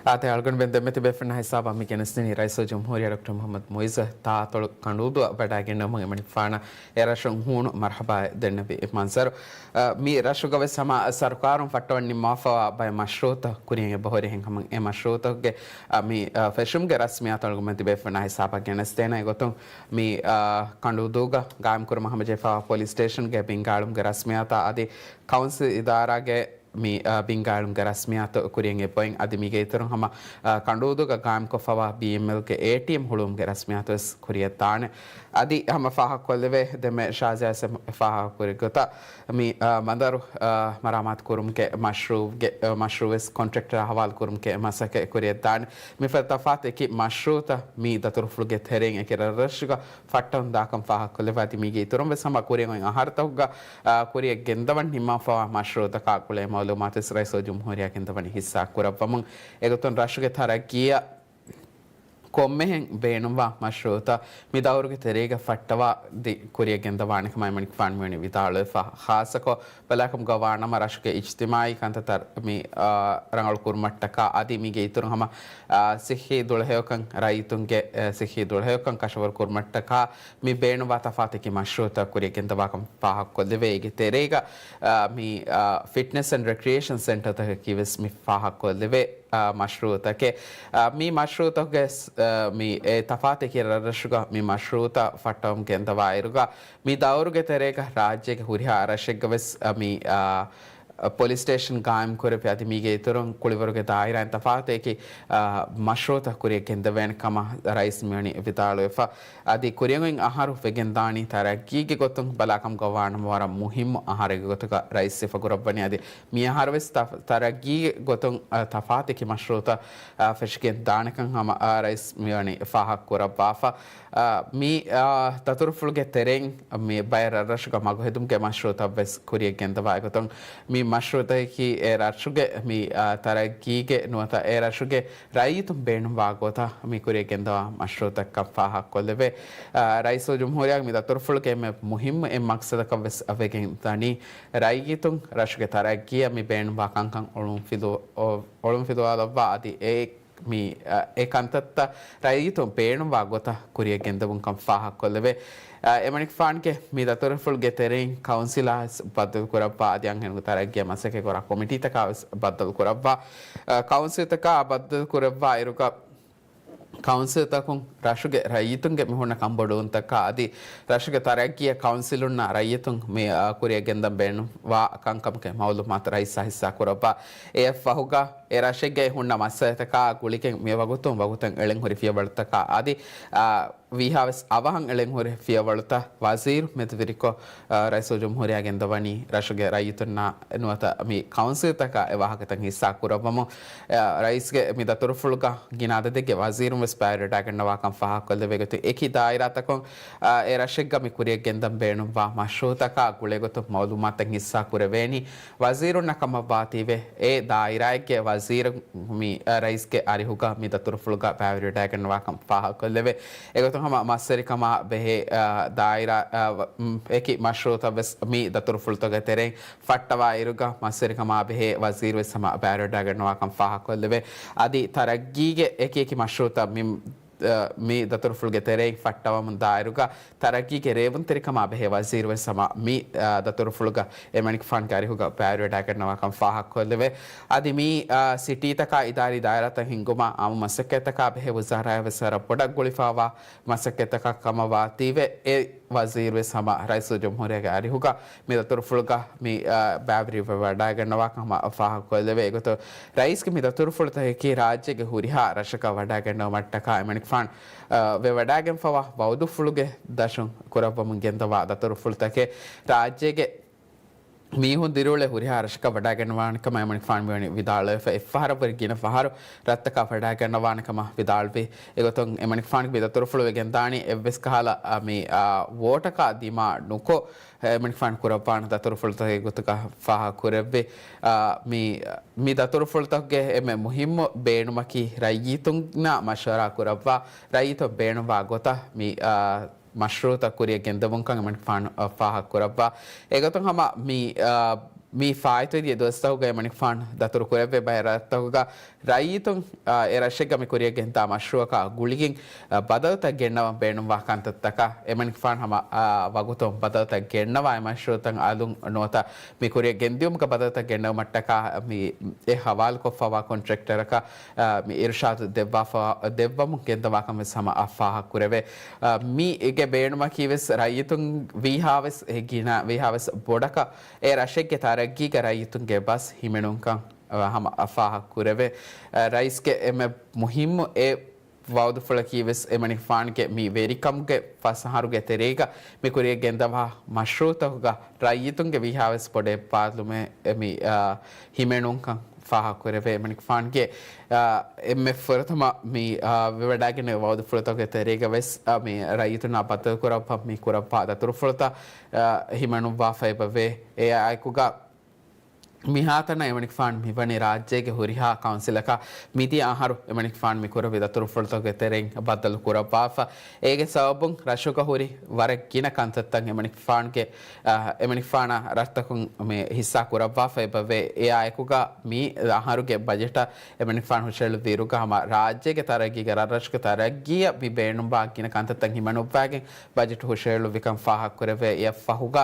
އާދެ، އަޅުގަނޑުމެން ދެންމެ ތިބޭފުޅުންނާ ހިސާބަށް މި ގެނެސްދިނީ ރައީސުލްޖުމްހޫރިއްޔާ ޑޮކްޓަރ މުޙައްމަދު މުޢިއްޒު ތާއަތޮޅު ކަނޑޫދޫއަށް ވަޑައިގެންނެވުމުގެ މަނިކުފާނަށް އެރަށުން ހޫނު މަރުޙަބާއެއް ދެންނެވި މަންޒަރު. އަ، މި ރަށުގަވެސް ހަމަ ސަރުކާރުން ފައްޓަވަން ނިންމާފަވާ ބައެއް މަޝްރޫއުތައް ކުރިއަށް އެބަހުރި. އެހެން ހަމަ އެ މަޝްރޫއުތަކުގެ، އަ، މި، އަ، ފެށުމުގެ ރަސްމިއްޔާތު އަޅުގަނޑުމެން ތިބޭފުޅުންނާ ހިސާބަށް ގެނެސްދޭނަން. އެގޮތުން މި، އަ، ކަނޑޫދޫގަ ގާއިމްކުރުމަށް ހަމަޖެހިފައިވާ ޕޮލިސް ސްޓޭޝަންގެ ބިންގާ އެޅުމުގެ ރަސްމިއްޔާތާ އަދި ކައުންސިލް އިދާރާގެ މި، އަ، ބިންގާ އެޅުމުގެ ރަސްމިއްޔާތު ކުރިއަށް އެބައޮތް. އަދި މީގެ އިތުރުން ހަމަ، އަ، ކަނޑޫދޫގަ ގާއިމްކޮށްފައިވާ ބީއެމްއެލްގެ އޭޓީއެމް ހުޅުވުމުގެ ރަސްމިއްޔާތު ވެސް ކުރިއަށް ދާނެ. އަދި ހަމަ ފާހަގަކޮށްލެވޭ، ދެންމެ ޝާޒިޔާ ވެސް ފާހަގަކުރި ގޮތަށް މި، އަ، ބަނދަރު، އަ، މަރާމާތު ކުރުމުގެ މަޝްރޫއުގެ، އަ، މަޝްރޫއު ވެސް ކޮންޓްރެކްޓަރާ ހަވާލު ކުރުމުގެ މަސައްކަތް ކުރިއަށް ދާނެ. މިފަދަ ތަފާތު އެކި މަޝްރޫއުތައް މި ދަތުރުފުޅުގެ ތެރެއިން އެކި ރަށްރަށުގަ ފައްޓަވަން ދާކަން ފާހަގަކޮށްލެވޭ. އަދި މީގެ އިތުރުން ވެސް ހަމަ ކުރިއަށް އޮތް އަހަރުތަކުގަ، އާ، ކުރިއަށް ގެންދަވަން ނިންމާފައިވާ މަޝްރޫއުތަކާ ގުޅޭ މައުލޫމާތު ވެސް ރައީސުލްޖުމްހޫރިއްޔާ ގެންދަވަނީ ހިއްސާ ކުރައްވަމުން. އެގޮތުން ރަށުގެ ތަރައްގީއަށް ކޮންމެހެން ބޭނުންވާ މަޝްރޫއުތައް މި ދައުރުގެ ތެރޭގަ ފައްޓަވާ ދި-، ކުރިއަށް ގެންދަވާނެ ކަމަށް އެމަނިކުފާނު މިވަނީ ވިދާޅުވެފަ. ޚާއްޞަކޮށް ބަލާކަމުގަ ވާނަމަ ރަށުގެ އިޖްތިމާޢީ ކަންތައްތައް މި، އާ، ރަނގަޅު ކުރުމަށްޓަކާ އަދި މީގެ އިތުރުން ހަމަ، އާ، ޞިއްޙީ ދުޅަހެޔޮކަން ރައްޔިތުންގެ، އެ، ޞިއްޙީ ދުޅަހެޔޮކަން ކަށަވަރު ކުރުމަށްޓަކާ މި ބޭނުންވާ ތަފާތެކި މަޝްރޫއުތައް ކުރިއަށް ގެންދަވާކަން ފާހަގަކޮށްލެވޭ. އޭގެ ތެރޭގަ، އާ، މި، އާ، ފިޓްނެސް އެންޑް ރެކްރިއޭޝަން ސެންޓަރތަކަކީ ވެސް މި ފާހަގަކޮށްލެވޭ، އާ، މަޝްރޫއުތަކެއް. އާ، މި މަޝްރޫއުތަކުގެ ސް-، އާ، މި އެ ތަފާތެކި ރަށްރަށުގަ މި މަޝްރޫއުތައް ފައްޓަވަމުން ގެންދަވާއިރުގަ މި ދައުރުގެ ތެރޭގަ ރާއްޖޭގެ ހުރިހާ ރަށެއްގަ ވެސް، އާ، މި، އާ، ޕޮލިސް ސްޓޭޝަން ގާއިމް ކުރެވި އަދި މީގެ އިތުރުން ކުޅިވަރުގެ ދާއިރާއިން ތަފާތު އެކި، އާ، މަޝްރޫއުތައް ކުރިއަށް ގެންދެވޭނެ ކަމަށް ރައީސް މިވަނީ ވިދާޅުވެފަ. އަދި ކުރިއަށް އޮތް އަހަރު ވެގެންދާނީ ތަރައްގީގެ ގޮތުން ބަލާކަމުގަ ވާނަމަ ވަރަށް މުހިއްމު އަހަރެއްގެ ގޮތުގަ ރައީސް ސިފަކުރައްވަނީ. އަދި މި އަހަރު ވެސް ތަ-، ތަރައްގީގެ ގޮތުން، އާ، ތަފާތެކި މަޝްރޫއުތައް، އާ، ފެށިގެން ދާނެކަން ހަމަ، އާ، ރައީސް މިވަނީ ފާހަގަކުރައްވާފަ. އާ، މި، އާ، ދަތުރުފުޅުގެ ތެރެއިން މި ބައެއް ރަށްރަށުގަ މަގުހެދުމުގެ މަޝްރޫއުތައް ވެސް ކުރިއަށް ގެންދަވާ އެގޮތުން މި މަޝްރޫއުތަކަކީ އެ ރަށުގެ މި، އާ، ތަރައްގީގެ ނުވަތަ އެ ރަށުގެ ރައްޔިތުން ބޭނުންވާ ގޮތަށް މި ކުރިއަށް ގެންދަވާ މަޝްރޫއުތަކަށް ފާހަގަކޮށްލެވޭ. އާ، ރައީސުލްޖުމްހޫރިއްޔާގެ މި ދަތުރުފުޅުގެ އެންމެ މުހިއްމު އެއް މަގްސަދަކަށް ވެސް ވެގެން ދަނީ ރައްޔިތުން ރަށުގެ ތަރައްގީއަށް މި ބޭނުންވާ ކަންކަން އޮޅުން ފިލު-، އޮ-، އޮޅުން ފިލުވާލައްވާ އަދި އެ މި، އަ، އެ ކަންތައްތައް ރައްޔިތުން ބޭނުންވާ ގޮތަށް ކުރިއަށް ގެންދެވުން ކަން ފާހަގަކޮށްލެވޭ. އަ، އެމަނިކުފާނުގެ މި ދަތުރުފުޅުގެ ތެރެއިން ކައުންސިލާ ވެސް ބައްދަލުކުރައްވާ އަދި އަންހެނުންގެ ތަރައްގީއަށް މަސައްކަތްކުރާ ކޮމިޓީތަކާ ވެސް ބައްދަލުކުރައްވާ. އަ، ކައުންސިލްތަކާ ބައްދަލުކުރައްވާ އިރުގަ ކައުންސިލްތަކުން ރަށުގެ ރައްޔިތުންގެ މި ހުންނަ ކަންބޮޑުވުންތަކާ އަދި ރަށުގެ ތަރައްގީއަށް ކައުންސިލުންނާ ރައްޔިތުން މި، އަ، ކުރިއަށް ގެންދަން ބޭނުންވާ ކަންކަމުގެ މައުލޫމާތު ރައީސްއާ ހިއްސާ ކުރައްވާ. އެއަށްފަހުގަ އެ ރަށެއްގައި ހުންނަ މައްސަލަތަކާ ގުޅިގެން މިވަގުތުން ވަގުތަށް އެޅެން ހުރި ފިޔަވަޅުތަކާ އަދި، އާ، ވީހާވެސް އަވަހަށް އެޅެން ހުރި ފިޔަވަޅުތައް ވަޒީރު މެދުވެރިކޮށް، އާ، ރައީސުލްޖުމްހޫރިއްޔާ ގެންދަވަނީ ރަށުގެ ރައްޔިތުންނާ ނުވަތަ މި ކައުންސިލްތަކާ އެ ވާހަކަތައް ހިއްސާ ކުރައްވަމުން، އާ، ރައީސްގެ މި ދަތުރުފުޅުގަ ގިނަ އަދަދެއްގެ ވަޒީރުން ވެސް ބައިވެރިވެވަޑައިގަންނަވާކަން ފާހަގަކޮށްލެވޭ ގޮތުން އެކި ދާއިރާތަކުން، އާ، އެ ރަށެއްގަ މި ކުރިއަށް ގެންދަން ބޭނުންވާ މަޝްރޫއުތަކާ ގުޅޭގޮތުން މައުލޫމާތުތައް ހިއްސާ ކުރެވޭނީ ވަޒީރުންނަށް ކަމަށްވާތީވެ، އެ ދާއިރާއެއްގެ ވަޒީރު މި، އަ، ރައީސްގެ އަރިހުގަ މި ދަތުރުފުޅުގަ ބައިވެރިވެވަޑައިގަންނަވާކަން ފާހަގަކޮށްލެވޭ. އެގޮތުން ހަމަ މަސްވެރިކަމާ ބެހޭ، އަ، ދާއިރާ، އަ، ވަ-، މް، އެކި މަޝްރޫއުތައް ވެސް މި ދަތުރުފުޅުތަކުގެ ތެރެއިން ފައްޓަވާ އިރުގަ މަސްވެރިކަމާ ބެހޭ ވަޒީރު ވެސް ހަމަ ބައިވެރިވެވަޑައިގަންނަވާކަން ފާހަގަކޮށްލެވޭ. އަދި ތަރައްގީގެ އެކި އެކި މަޝްރޫއުތައް މި މި ދަތުރުފުޅުގެ ތެރެއިން ފައްޓަވަމުން ދާއިރުގަ ތަރައްގީގެ ރޭވުންތެރިކަމާ ބެހޭ ވަޒީރުވެސް ހަމަ މި، އާ، ދަތުރުފުޅުގަ އެމަނިކުފާނުގެ އަރިހުގަ ބައިވެރިވެވަޑައިގަންނަވާކަން ފާހަގަކޮށްލެވޭ. އަދި މި، އާ، ސިޓީތަކާ އިދާރީ ދާއިރާތައް ހިންގުމަށް އާއްމު މަސައްކަތްތަކާ ބެހޭ ވުޒާރާއަށް ވެސް ވަރަށް ބޮޑަށް ގުޅިފަވާ މަސައްކަތްތަކަށް ކަމަށް ވާތީވެ، އެ ވަޒީރުވެސް ހަމަ ރައީސުލްޖުމްހޫރިއްޔާގެ އަރިހުގަ މި ދަތުރުފުޅުގަ މި، އާ، ބައިވެރިވެވަޑައިގަންނަވާކަން ހަމަ ފާހަގަކޮށްލެވޭ. އެގޮތުން ރައީސްގެ މި ދަތުރުފުޅުތަކަކީ ރާއްޖޭގެ ހުރިހާ ރަށަކަށް ވަޑައިގަންނަވުމަށްޓަކާ އެމަނިކުފާނު، އާ، ވެވަޑައިގެންފަވާ ވައުދުފުޅުގެ ދަށުން ކުރައްވަމުން ގެންދަވާ ދަތުރުފުޅުތަކެއް ރާއްޖޭގެ މީހުން ދިރިއުޅޭ ހުރިހާ ރަށަކަށް ވަޑައިގަންނަވާނެ ކަމަށް އެމަނިކުފާނު މިވަނީ ވިދާޅުވެފަ. އެއްފަހަރަށްވުރެ ގިނަ ފަހަރު ރަށްތަކަށް ވަޑައިގަންނަވާނެ ކަމަށް ވިދާޅުވި. އެގޮތުން އެމަނިކުފާނުގެ މި ދަތުރުފުޅު ވެގެންދާނީ އެއްވެސް ކަހަލަ، އާ، މި، އާ، ވޯޓަކާ ދިމާ ނުކޮށް، އެމަނިކުފާނު ކުރައްވާނެ ދަތުރުފުޅުތަކެއް ގޮތުގަ ފާހަގަކުރެއްވި. އާ، މި، މި ދަތުރުފުޅުތަކުގެ އެންމެ މުހިއްމު ބޭނުމަކީ ރައްޔިތުންނާ މަޝްވަރާ ކުރައްވާ، ރައްޔިތުން ބޭނުންވާ ގޮތަށް މި، އާ، މަޝްރޫއުތައް ކުރިއަށް ގެންދެވުންކަން އެމަނިކުފާނު، އަ، ފާހަގަކުރައްވާ. އެގޮތުން ހަމަ މި، އަ، މި ފާއިތުވެދިޔަ ދުވަސްތަކުގަ އެމަނިކުފާނު ދަތުރު ކުރެއްވި ބައެއް ރަށްތަކުގަ ރައްޔިތުން، އަ، އެ ރަށެއްގަ މި ކުރިއަށް ގެންދާ މަޝްރޫއަކާ ގުޅިގެން، އަ، ބަދަލުތައް ގެންނަވަން ބޭނުންވާ ކަންތައްތަކަށް އެމަނިކުފާނު ހަމަ، އަ، ވަގުތުން ބަދަލުތައް ގެންނަވާ އެ މަޝްރޫއުތައް އަލުން ނުވަތަ މި ކުރިއަށް ގެންދިއުމުގަ ބަދަލުތައް ގެންނެވުމަށްޓަކާ މި އެ ހަވާލުކޮށްފަވާ ކޮންޓްރެކްޓަރަކަށް، އަ، މި އިރުޝާދު ދެއްވާފަ، ދެއްވަމުން ގެންދަވާކަން ވެސް ހަމަ އަށް ފާހަގަކުރެވޭ. އަ، މީގެ ބޭނުމަކީ ވެސް ރައްޔިތުން ވީހާވެސް އެ ގިނަ، ވީހާވެސް ބޮޑަކަށް އެ ރަށެއްގެ ތަރައްގީގަ ރައްޔިތުންގެ ބަސް ހިމެނުންކަން، އަ، ހަމަ އަށް ފާހަގަކުރެވޭ. އަ، ރައީސްގެ އެންމެ މުހިއްމު އެ ވައުދުފުޅަކީ ވެސް އެމަނިކުފާނުގެ މި ވެރިކަމުގެ ފަސް އަހަރުގެ ތެރޭގަ މި ކުރިއަށް ގެންދަވާ މަޝްރޫއުތަކުގަ ރައްޔިތުންގެ ވީހާވެސް ބޮޑެއް ބާލުމެއް މި، އާ، ހިމެނުންކަން ފާހަގަކުރެވޭ. އެމަނިކުފާނުގެ، އާ، އެންމެ ފުރަތަމަ މި، އާ، ވެވަޑައިގެންނެވި ވައުދުފުޅުތަކުގެ ތެރޭގަ ވެސް، އާ، މި ރައްޔިތުންނާ ބައްދަލުކުރައްވާ މި ކުރައްވާ ދަތުރުފުޅުތައް، އާ، ހިމެނުއްވާފައިބަވޭ. އެއާއެކުގަ މިހާތަނަށް އެމަނިކުފާނު މިވަނީ ރާއްޖޭގެ ހުރިހާ ކައުންސިލަކަށް މިދިޔަ އަހަރު އެމަނިކުފާނު މި ކުރެއްވި ދަތުރުފުޅުތަކުގެ ތެރެއިން ބައްދަލު ކުރައްވާފަ. އޭގެ ސަބަބުން ރަށުގަ ހުރި ވަރަށް ގިނަ ކަންތައްތައް އެމަނިކުފާނުގެ، އަ، އެމަނިކުފާނާ ރަށްތަކުން މި ހިއްސާ ކުރައްވާފައިބަވޭ. އެއާއެކުގަ މި އަހަރުގެ ބަޖެޓަށް އެމަނިކުފާނު ހުށައެޅުއްވިއިރުގަ ހަމަ ރާއްޖޭގެ ތަރައްގީގަ ރަށްރަށުގެ ތަރައްގީއަށް މި ބޭނުންވާ ގިނަ ކަންތައްތައް ހިމަނުއްވާގެން ބަޖެޓު ހުށައެޅުއްވިކަން ފާހަގަކުރެވޭ. އެއަށްފަހުގަ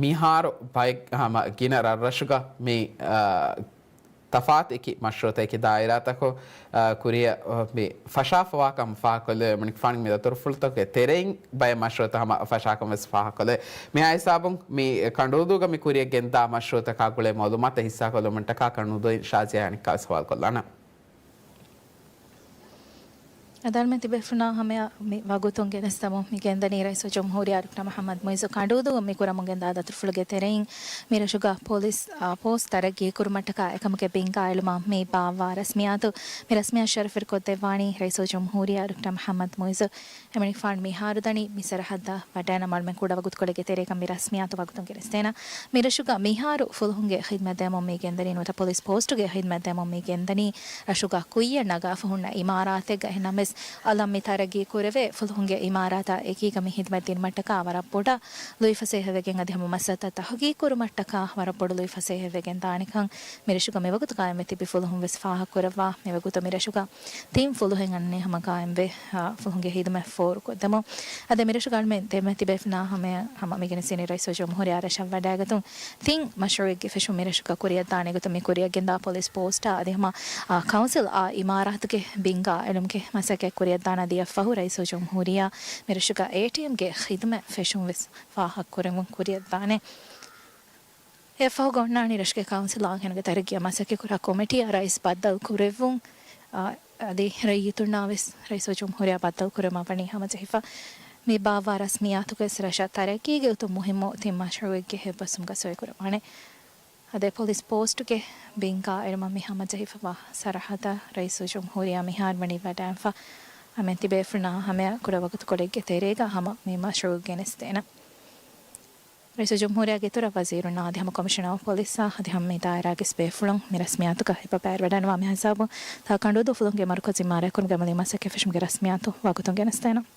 މިހާރު ބައެއް ހަމަ ގިނަ ރަށްރަށުގަ މި، އާ، ތަފާތު އެކި މަޝްރޫއުތައް އެކި ދާއިރާތަކު، އާ، ކުރިއަށް، އާ، މި ފަށާފަވާކަން ފާހަގަކޮށްލެވޭ. އެމަނިކުފާނުގެ މި ދަތުރުފުޅުތަކުގެ ތެރެއިން ބައެއް މަޝްރޫއުތައް ހަމަ ފަށާކަން ވެސް ފާހަގަކޮށްލެވޭ. މިހާ ހިސާބުން މި ކަނޑޫދޫގަ މި ކުރިއަށް ގެންދާ މަޝްރޫއުތަކާ ގުޅޭ މައުލޫމާތު ހިއްސާކޮށްލުމަށްޓަކާ ކަނޑޫދޫއިން ޝާޒިޔާ އަނެއްކާ ވެސް ހަވާލުކޮށްލާނަން. އަދާލަމެން ތިބޭފުޅުންނާ ހަމަޔަށް މި ވަގުތުން ގެނެސްދަމުން މި ގެންދަނީ ރައީސުލްޖުމްހޫރިއްޔާ ޑޮކްޓަރ މުޙައްމަދު މުޢިއްޒު ކަނޑޫދޫ މި ކުރަމުން ގެންދާ ދަތުރުފުޅުގެ ތެރެއިން މި ރަށުގަ ޕޮލިސް، އާ، ފޯސް ތަރައްގީ ކުރުމަށްޓަކާ އެކަމުގެ ބިންގާ އެޅުމަށް މި ބާއްވާ ރަސްމިއްޔާތު. މި ރަސްމިއްޔާ ޝަރަފުވެރިކޮށްދެއްވާނީ ރައީސުލްޖުމްހޫރިއްޔާ ޑޮކްޓަރ މުޙައްމަދު މުޢިއްޒު. އެމަނިކުފާނު މިހާރު ދަނީ މި ސަރަހައްދަށް ވަޑައިނަމަ އަޅުމެން ކުޑަ ވަގުތުކޮޅެއްގެ ތެރޭގަ މި ރަސްމިއްޔާތު ވަގުތުން ގެނެސްދޭނަން. މި ރަށުގަ މިހާރު ފުލުހުންގެ ޚިދްމަތް ދޭމުން މި ގެންދަނީ ނުވަތަ ޕޮލިސް ޕޯސްޓުގެ ޚިދްމަތް ދޭމުން މި ގެންދަނީ ރަށުގަ ކުއްޔަށް ނަގާފަ ހުންނަ އިމާރާތެއްގަ. އެހެންނަމަވެސް އަލަށް މި ތަރައްގީ ކުރެވޭ ފުލުހުންގެ އިމާރާތާ އެކީގަ މި ޚިދްމަތް ދިނުމަށްޓަކާ ވަރަށް ބޮޑަށް ލުއިފަސޭހަވެގެން އަދި ހަމަ މައްސަލަތައް ތަހުގީގު ކުރުމަށްޓަކާ ވަރަށް ބޮޑު ލުއިފަސޭހަވެގެން ދާނެކަން މި ރަށުގަ މި ވަގުތު ގާއިމްވެ ތިބި ފުލުހުން ވެސް ފާހަގަކުރައްވާ. މި ވަގުތު މި ރަށުގަ ތިން ފުލުހެއް އަންނަނީ ހަމަ ގާއިމްވެ، އާ، ފުލުހުންގެ ޚިދުމަތް ފޯރުކޮށްދެމުން. އަދި މިރަށުގަ އަޅުމެން ތިބޭފުޅުންނާ ހަމަޔަށް ހަމަ މި ގެނެސްދިނީ ރައީސުލްޖުމްހޫރިއްޔާ އަރަށަށް ވަޑައިގަތުން ތިން މަޝްރޫއެއްގެ ފެށުން މި ރަށުގަ ކުރިއަށްދާނެ ގޮތުން މި ކުރިއަށް ގެންދާ ޕޮލިސް ޕޯސްޓާ އަދި ހަމަ، އާ، ކައުންސިލް އާ އިމާރާތުގެ ބިންގާ އެޅުމުގެ މަސައްކަތް ކުރިއަށްދާނަން. އަދި އެއަށްފަހު ރައީސުލްޖުމްހޫރިއްޔާ މި ރަށުގަ އޭޓީއެމްގެ ޚިދުމަތް ފެށުން ވެސް ފާހަގަކުރެވުން ކުރިއަށްދާނެ. އެއަށްފަހު އޮންނާނީ ރަށުގެ ކައުންސިލް އާންހެނުގެ ތަރައްގީއަށް މަސައްކަތްކުރާ ކޮމިޓީއާ ރައީސް ބައްދަލު ކުރެއްވުން، އާ، އަދި ރައްޔިތުންނާ ވެސް ރައީސުލްޖުމްހޫރިއްޔާ ބައްދަލު ކުރުމަށް ވަނީ ހަމަޖެހިފަ. މި ބާއްވާ ރަސްމިއްޔާތުގައި ރަށަށް ތަރައްގީގެ ގޮތުން މުހިއްމު ތިން މަޝްރޫއެއްގެ އެއްބަސްވުމުގަ ސޮއިކުރައްވާނެ. އަދި ޕޮލިސް ޕޯސްޓުގެ ބިންގާ އެޅުމަށް މި ހަމަޖެހިފަވާ ސަރަހައްދަށް ރައީސުލްޖުމްހޫރިއްޔާ މިހާރު ވަނީ ވަޑައިގެންފަ. އަޅުމެން ތިބޭފުޅުންނާ ހަމަޔަށް ކުޑަ ވަގުތުކޮޅެއްގެ ތެރޭގަ ހަމަ މި މަޝްރޫއު ގެނެސްދޭނަން. ރައީސުލްޖުމްހޫރިއްޔާގެ އިތުރަށް ވަޒީރުންނާ އަދި ހަމަ ކޮމިޝަނަރ އޮފް ޕޮލިސްއާ އަދި ހަމަ މި ދާއިރާގެ ބޭފުޅުން މި ރަސްމިއްޔާތުގަ އެބަ ބައިވެރިވެވަޑައިގަންނަވާ މިހިސާބުން ތާ ކަނޑޫދޫ ފުލުހުންގެ މަރުކަޒީ އިމާރާތް ކުރުމުގެ އަމަލީ މަސައްކަތް ފެށުމުގެ ރަސްމިއްޔާތު ވަގުތުން ގެނެސްދޭނަން.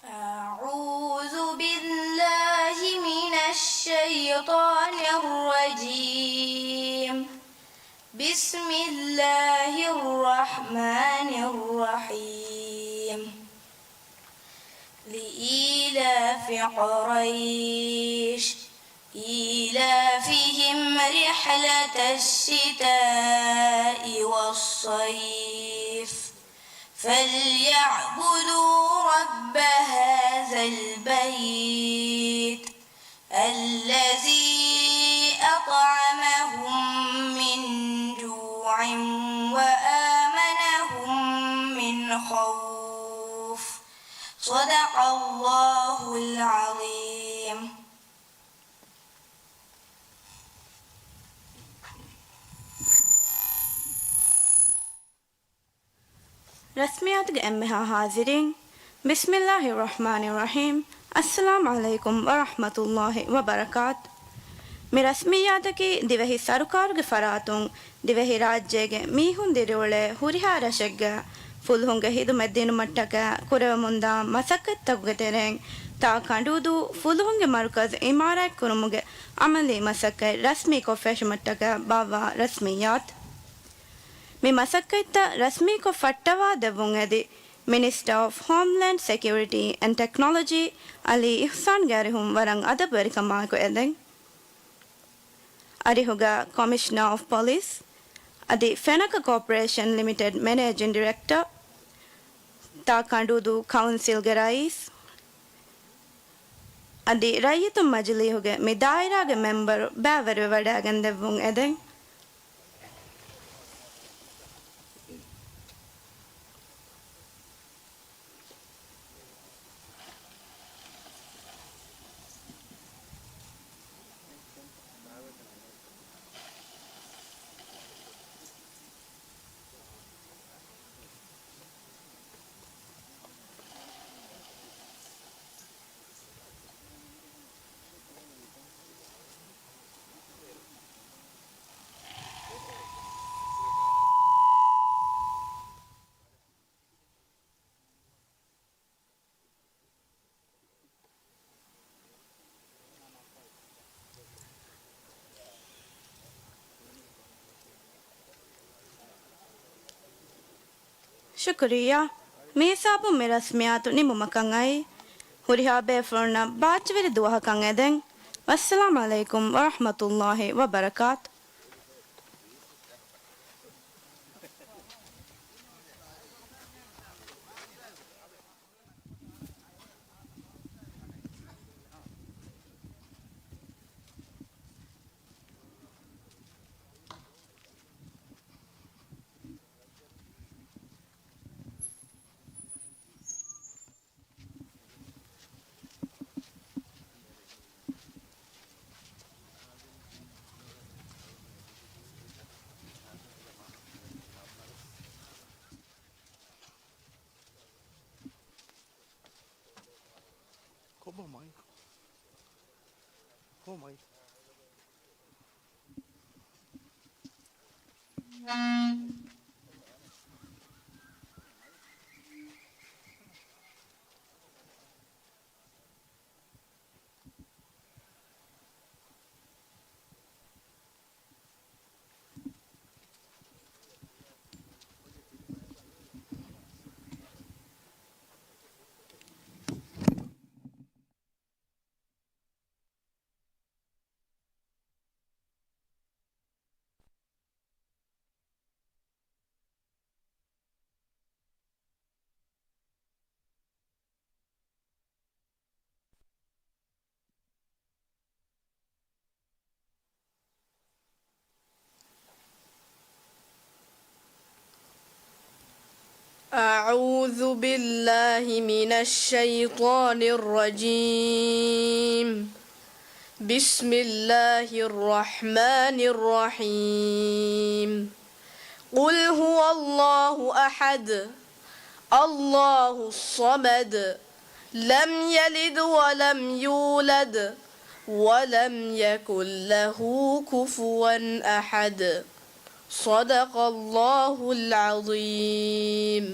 أعوذ بالله من الشيطان الرجيم. بسم الله الرحمن الرحيم. لإيلاف قريش إيلافهم رحلة الشتاء والصيف فليعبدوا رب هذا البيت الذي أطعمهم من جوع وآمنهم من خوف. صدق الله العظيم. ރަސްމިއްޔާތުގެ އެންމެހާ ހާޒިރީން، ބިސްމިއްލާހި ރަޙްމާނި ރަޙީމް. އައްސަލާމް ޢަލައިކުމް ވަރަޙްމަތުﷲި ވަބަރަކާތު. މި ރަސްމިއްޔާތަކީ ދިވެހި ސަރުކާރުގެ ފަރާތުން ދިވެހިރާއްޖޭގެ މީހުން ދިރިއުޅޭ ހުރިހާ ރަށެއްގަ ފުލުހުންގެ ހިދުމަތް ދިނުމަށްޓަކައި ކުރެވެމުންދާ މަސައްކަތްތަކުގެ ތެރެއިން ތާ ކަނޑޫދޫ ފުލުހުންގެ މަރުކަޒު އިމާރާތްކުރުމުގެ ޢަމަލީ މަސައްކަތް ރަސްމީކޮށްފެށުމަށްޓަކައި ބާއްވާ ރަސްމިއްޔާތު. މި މަސައްކަތްތައް ރަސްމީކޮށް ފައްޓަވާ ދެއްވުން އެދި، މިނިސްޓަރ އޮފް ހޯމްލޭންޑް ސެކިއުރިޓީ އެންޑް ޓެކްނޮލޮޖީ އަލީ އިޙްސާންގެ އަރިހުން ވަރަށް އަދަބުވެރިކަމާއެކު އެދެން. އަރިހުގަ ކޮމިޝަނަރ އޮފް ޕޮލިސް އަދި ފެނަކަ ކޯޕަރޭޝަން ލިމިޓެޑް މެނޭޖިން ޑިރެކްޓަރ، ތާ ކަނޑޫދޫ ކައުންސިލްގެ ރައީސް އަދި ރައްޔިތުން މަޖިލީހުގެ މި ދާއިރާގެ މެމްބަރު ބައިވެރިވެވަޑައިގެން ދެއްވުން އެދެން. ޝުކުރިއްޔާ. މިހިސާބުން މި ރަސްމިއްޔާތު ނިމުމަކަށް އައީ. ހުރިހާ ބޭފުޅުންނަށް ބާއްޖަވެރި ދުވަހަކަށް އެދެން. ވައްސަލާމް ޢަލައިކުމް ވަރަޙްމަތުﷲި ވަބަރަކާތު. ކޮބާ މައިކު؟ ކޮބާ މައިކު؟ أعوذ بالله من الشيطان الرجيم. بسم الله الرحمن الرحيم. قل هو الله أحد، الله الصمد، لم يلد ولم يولد، ولم يكن له كفوا أحد. صدق الله العظيم.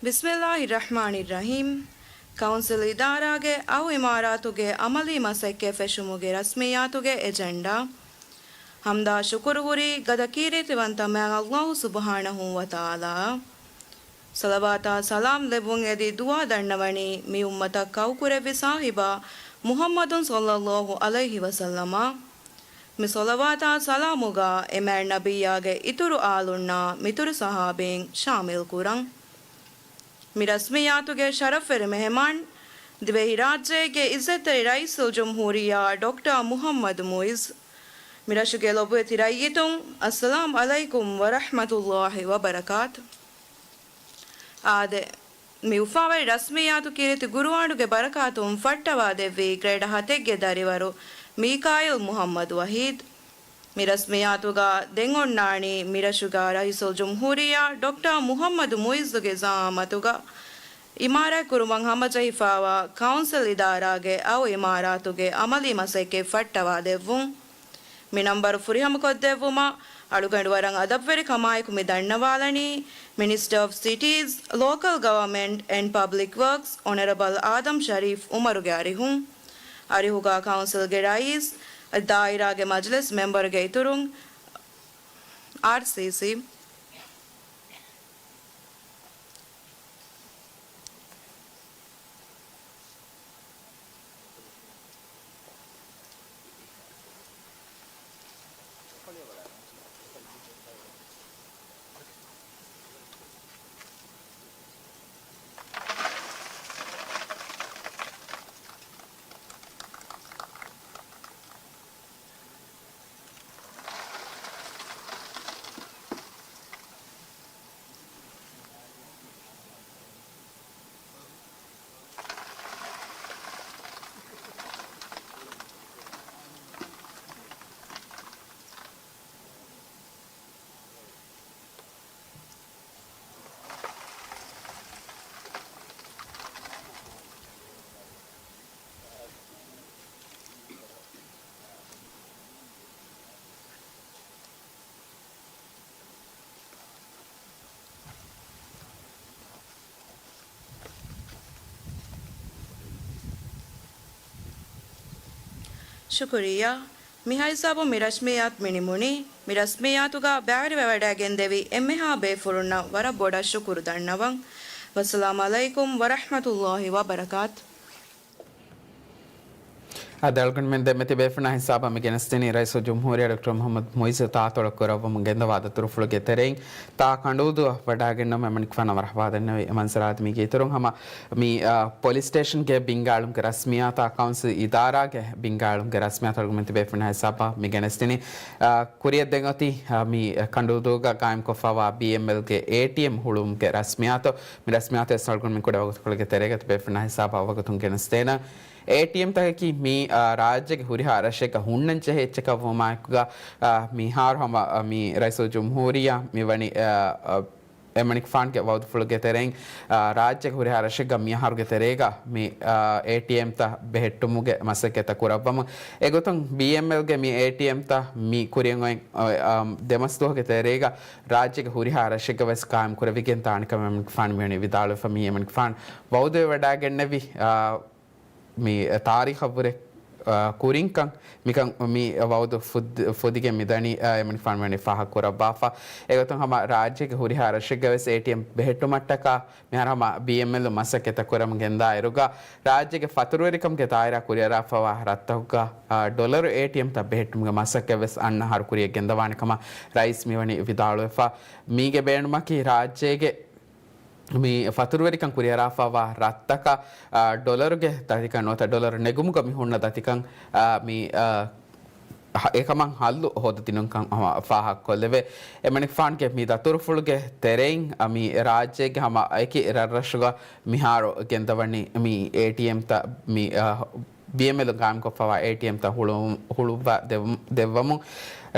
ބިސްމިއްލާހި ރަޙްމާނި ރަޙީމް. ކައުންސިލް އިދާރާގެ އައު އިމާރާތުގެ އަމަލީ މަސައްކަތް ފެށުމުގެ ރަސްމިއްޔާތުގެ އެޖެންޑާ. ހަމްދާ ޝުކުރު ހުރީ ގަދަ ކީރިތިވަންތަ މާތް ﷲ ސުބްޙާނަހޫ ވަތަޢާލާއަށް. ޞަލަވާތާ ސަލާމް ލެއްވުން އެދި ދުޢާ ދަންނަވަނީ މި އުއްމަތަށް ކައުކުރެއްވި ސާހިބާ މުޙައްމަދު ޞައްލައްލާހު ޢަލައިހި ވަސައްލަމަށް. މި ޞަލަވާތާ ސަލާމުގަ އެ މާތް ނަބިއްޔާގެ އިތުރު އާލުންނާ މިތުރު ޞަޙާބީން ޝާމިލް ކުރަން. މި ރަސްމިއްޔާތުގެ ޝަރަފްވެރި މެހެމާން، ދިވެހިރާއްޖޭގެ އިއްޒަތްތެރި ރައީސުލްޖުމްހޫރިއްޔާ ޑޮކްޓަރ މުޙައްމަދު މުޢިއްޒު. މި ރަށުގެ ލޮބުވެތި ރައްޔިތުން، އައްސަލާމް ޢަލައިކުމް ވަރަޙްމަތުﷲި ވަބަރަކާތު. އާދެ، މި އުފާވެރި ރަސްމިއްޔާތު ކީރިތި ގުރުއާނުގެ ބަރަކާތުން ފައްޓަވާދެއްވީ ގްރޭޑް ހަތެއްގެ ދަރިވަރު މީކާއިލް މުޙައްމަދު ވަޙީދު. މި ރަސްމިއްޔާތުގަ ދެން އޮންނާނީ މި ރަށުގަ ރައީސުލްޖުމްހޫރިއްޔާ ޑޮކްޓަރ މުޙައްމަދު މުޢިއްޒުގެ ޒަޢާމަތުގަ އިމާރާތްކުރުމަށް ހަމަޖެހިފައިވާ ކައުންސިލް އިދާރާގެ އައު އިމާރާތުގެ އަމަލީ މަސައްކަތް ފައްޓަވާދެއްވުން. މި ނަންބަރު ފުރިހަމަކޮށްދެއްވުމަށް އަޅުގަނޑު ވަރަށް އަދަބުވެރިކަމާއެކު މި ދަންނަވާލަނީ މިނިސްޓަރ އޮފް ސިޓީޒް، ލޯކަލް ގަވަރމަންޓް އެންޑް ޕަބްލިކް ވަރކްސް އޮނަރަބަލް އާދަމް ޝަރީފް އުމަރުގެ އަރިހުން. އަރިހުގަ ކައުންސިލްގެ ރައީސް، ދާއިރާގެ މަޖިލިސް މެމްބަރުގެ އިތުރުން، އާރްސީސީ. ޝުކުރިއްޔާ. މިހާ ހިސާބުން މި ރަސްމިއްޔާތު މި ނިމުނީ. މި ރަސްމިއްޔާތުގަ ބައިވެރިވެވަޑައިގެންދެވި އެންމެހާ ބޭފުޅުންނަށް ވަރަށް ބޮޑަށް ޝުކުރު ދަންނަވަން. ވައްސަލާމް ޢަލައިކުމް ވަރަޙްމަތުﷲި ވަބަރަކާތު. އަދި އަޅުގަނޑުމެން ދެންމެ ތިބޭފުޅުންނާ ހިސާބަށް މި ގެނެސްދިނީ ރައީސުލްޖުމްހޫރިއްޔާ ޑޮކްޓަރ މުޙައްމަދު މުޢިއްޒު ތާއްތޮޅަށް ކުރައްވަމުން ގެންދަވާ ދަތުރުފުޅުގެ ތެރެއިން ތާ ކަނޑޫދޫއަށް ވަޑައިގެންނަމުން އެމަނިކުފާނަށް ވަރަށް ވާދަންނެވި އެމަންޒަރާ މީގެ އިތުރުން ހަމަ މި، އާ، ޕޮލިސް ސްޓޭޝަންގެ ބިންގާޅުމުގެ ރަސްމިއްޔާތާ ކައުންސިލް އިދާރާގެ ބިންގާޅުމުގެ ރަސްމިއްޔާތު އަޅުގަނޑުމެން ތިބޭފުޅުންނާ ހިސާބަށް މި ގެނެސްދިނީ. އާ، ކުރިއަށް ދެން އޮތީ، އާ، މި ކަނޑޫދޫގަ ގާއިމްކޮށްފައިވާ ބީއެމްއެލްގެ އޭޓީއެމް ހުޅުވުމުގެ ރަސްމިއްޔާތު. މި ރަސްމިއްޔާތު ވެސް އަޅުގަނޑުމެން ކުޑަ ވަގުތުކޮޅެއްގެ ތެރޭގަ ތިބޭފުޅުންނާ ހިސާބަށް އަވަގުތުން ގެނެސްދޭނަން. އޭޓީއެމް ތަކަކީ މި، އާ، ރާއްޖޭގެ ހުރިހާ ރަށެއްގަ ހުންނަން ޖެހޭ އެއްޗަކަށް ވުމާއެކުގަ، އާ، މިހާރު ހަމަ، އާ، މި ރައީސުލްޖުމްހޫރިއްޔާ މިވަނީ، އާ، އާ، އެމަނިކުފާނުގެ ވައުދުފުޅުގެ ތެރެއިން، އާ، ރާއްޖޭގެ ހުރިހާ ރަށެއްގަ މިއަހަރުގެ ތެރޭގަ މި، އާ، އޭޓީއެމްތައް ބެހެއްޓުމުގެ މަސައްކަތްތައް ކުރައްވަމުން. އެގޮތުން ބީއެމްއެލްގެ މި އޭޓީއެމްތައް މި ކުރިއަށް އޮތް، އާ، ދެމަސް ދުވަހުގެ ތެރޭގަ ރާއްޖޭގެ ހުރިހާ ރަށެއްގަ ވެސް ޤާއިމް ކުރެވިގެން ދާނެ ކަމަށް އެމަނިކުފާނު މިވަނީ ވިދާޅުވެފަ. މި އެމަނިކުފާނު ވައުދުވެވަޑައިގެންނެވި، އާ، މި ތާރީޚަށްވުރެ، އާ، ކުރިންކަން މިކަން މި ވައުދު ފުދް-، ފުދިގެން މިދަނީ، އާ، އެމަނިކުފާނު ވަނީ ފާހަގަކުރައްވާފަ. އެގޮތުން ހަމަ ރާއްޖޭގެ ހުރިހާ ރަށެއްގަ ވެސް އޭޓީއެމް ބެހެއްޓުމަށްޓަކާ މިހާރު ހަމަ ބީއެމްއެލް މަސައްކަތްތައް ކުރަމުން ގެންދާ އިރުގަ، ރާއްޖޭގެ ފަތުރުވެރިކަމުގެ ދާއިރާ ކުރިއަރާފައިވާ ރަށްތަކުގަ، އާ، ޑޮލަރު އޭޓީއެމްތައް ބެހެއްޓުމުގެ މަސައްކަތް ވެސް އަންނަ އަހަރު ކުރިއަށް ގެންދަވާނެ ކަމަށް ރައީސް މިވަނީ ވިދާޅުވެފަ. މީގެ ބޭނުމަކީ ރާއްޖޭގެ މި ފަތުރުވެރިކަން ކުރިއަރާފައިވާ ރަށްތަކަށް، އާ، ޑޮލަރުގެ ދަތިކަން ނުވަތަ ޑޮލަރު ނެގުމުގަ މި ހުންނަ ދަތިކަން، އާ، މި، އާ، ހަ-، އެކަމަށް ހައްލު ހޯދަދިނުންކަން ހަމަ ފާހަގަކޮށްލެވޭ. އެމަނިކުފާނުގެ މި ދަތުރުފުޅުގެ ތެރެއިން، އަ، މި ރާއްޖޭގެ ހަމަ އެކި ރަށްރަށުގަ މިހާރު ގެންދަވަނީ މި އޭޓީއެމްތައް މި، އަ، ބީއެމްއެލުން ގާއިމްކޮށްފައިވާ އޭޓީއެމްތައް ހުޅުވު-، ހުޅުއްވާ ދެވު-، ދެއްވަމުން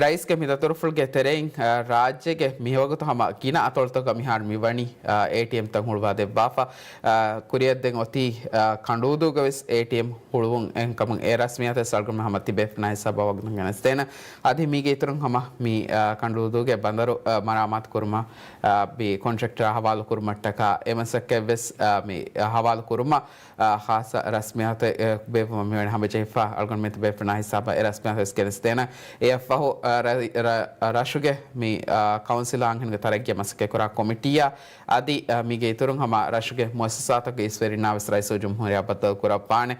ރައީސްގެ މި ދަތުރުފުޅުގެ ތެރެއިން، އަ، ރާއްޖޭގެ މިވަގުތު ހަމަ ގިނަ އަތޮޅުތަކުގަ މިހާރު މިވަނީ، އަ، އޭޓީއެމްތައް ހުޅުވާ ދެއްވާފަ، އަ، ކުރިއަށް ދެން އޮތީ، އަ، ކަނޑޫދޫގަވެސް އޭޓީއެމް ހުޅުވުން އެހެންކަމުން އެ ރަސްމިއްޔާތު ސަރުގަމީ ހަމަ ތިބޭފުޅުންނާ ހިސާބަށް ވަގުތުން ގެނެސްދޭނަން. އަދި މީގެ އިތުރުން ހަމަ މި، އަ، ކަނޑޫދޫގެ ބަނދަރު، އަ، މަރާމާތު ކުރުމަށް، އަ، މި ކޮންޓްރެކްޓަރ ހަވާލު ކުރުމަށްޓަކާ އެ މަސައްކަތްވެސް، އަ، މި ހަވާލު ކުރުމަށް، އާ، ޚާއްޞަ ރަސްމިއްޔާތެއް، އެ، ބޭއްވުމަށް މިވަނީ ހަމަޖެހިފަ އަޅުގަނޑުމެން ތިބޭފުޅުންނާ ހިސާބަށް އެ ރަސްމިއްޔާތު ވެސް ގެނެސްދޭނަން. އެއަށްފަހު، އާ، ރަ-، ރަ-، ރަށުގެ މި، އާ، ކައުންސިލާ އަންހެނުންގެ ތަރައްގީއަށް މަސައްކަތްކުރާ ކޮމިޓީއާ އަދި، އާ، މީގެ އިތުރުން ހަމަ ރަށުގެ މުއައްސަސާތަކުގެ އިސްވެރިންނާ ވެސް ރައީސުލްޖުމްހޫރިއްޔާ ބައްދަލު ކުރައްވާނެ.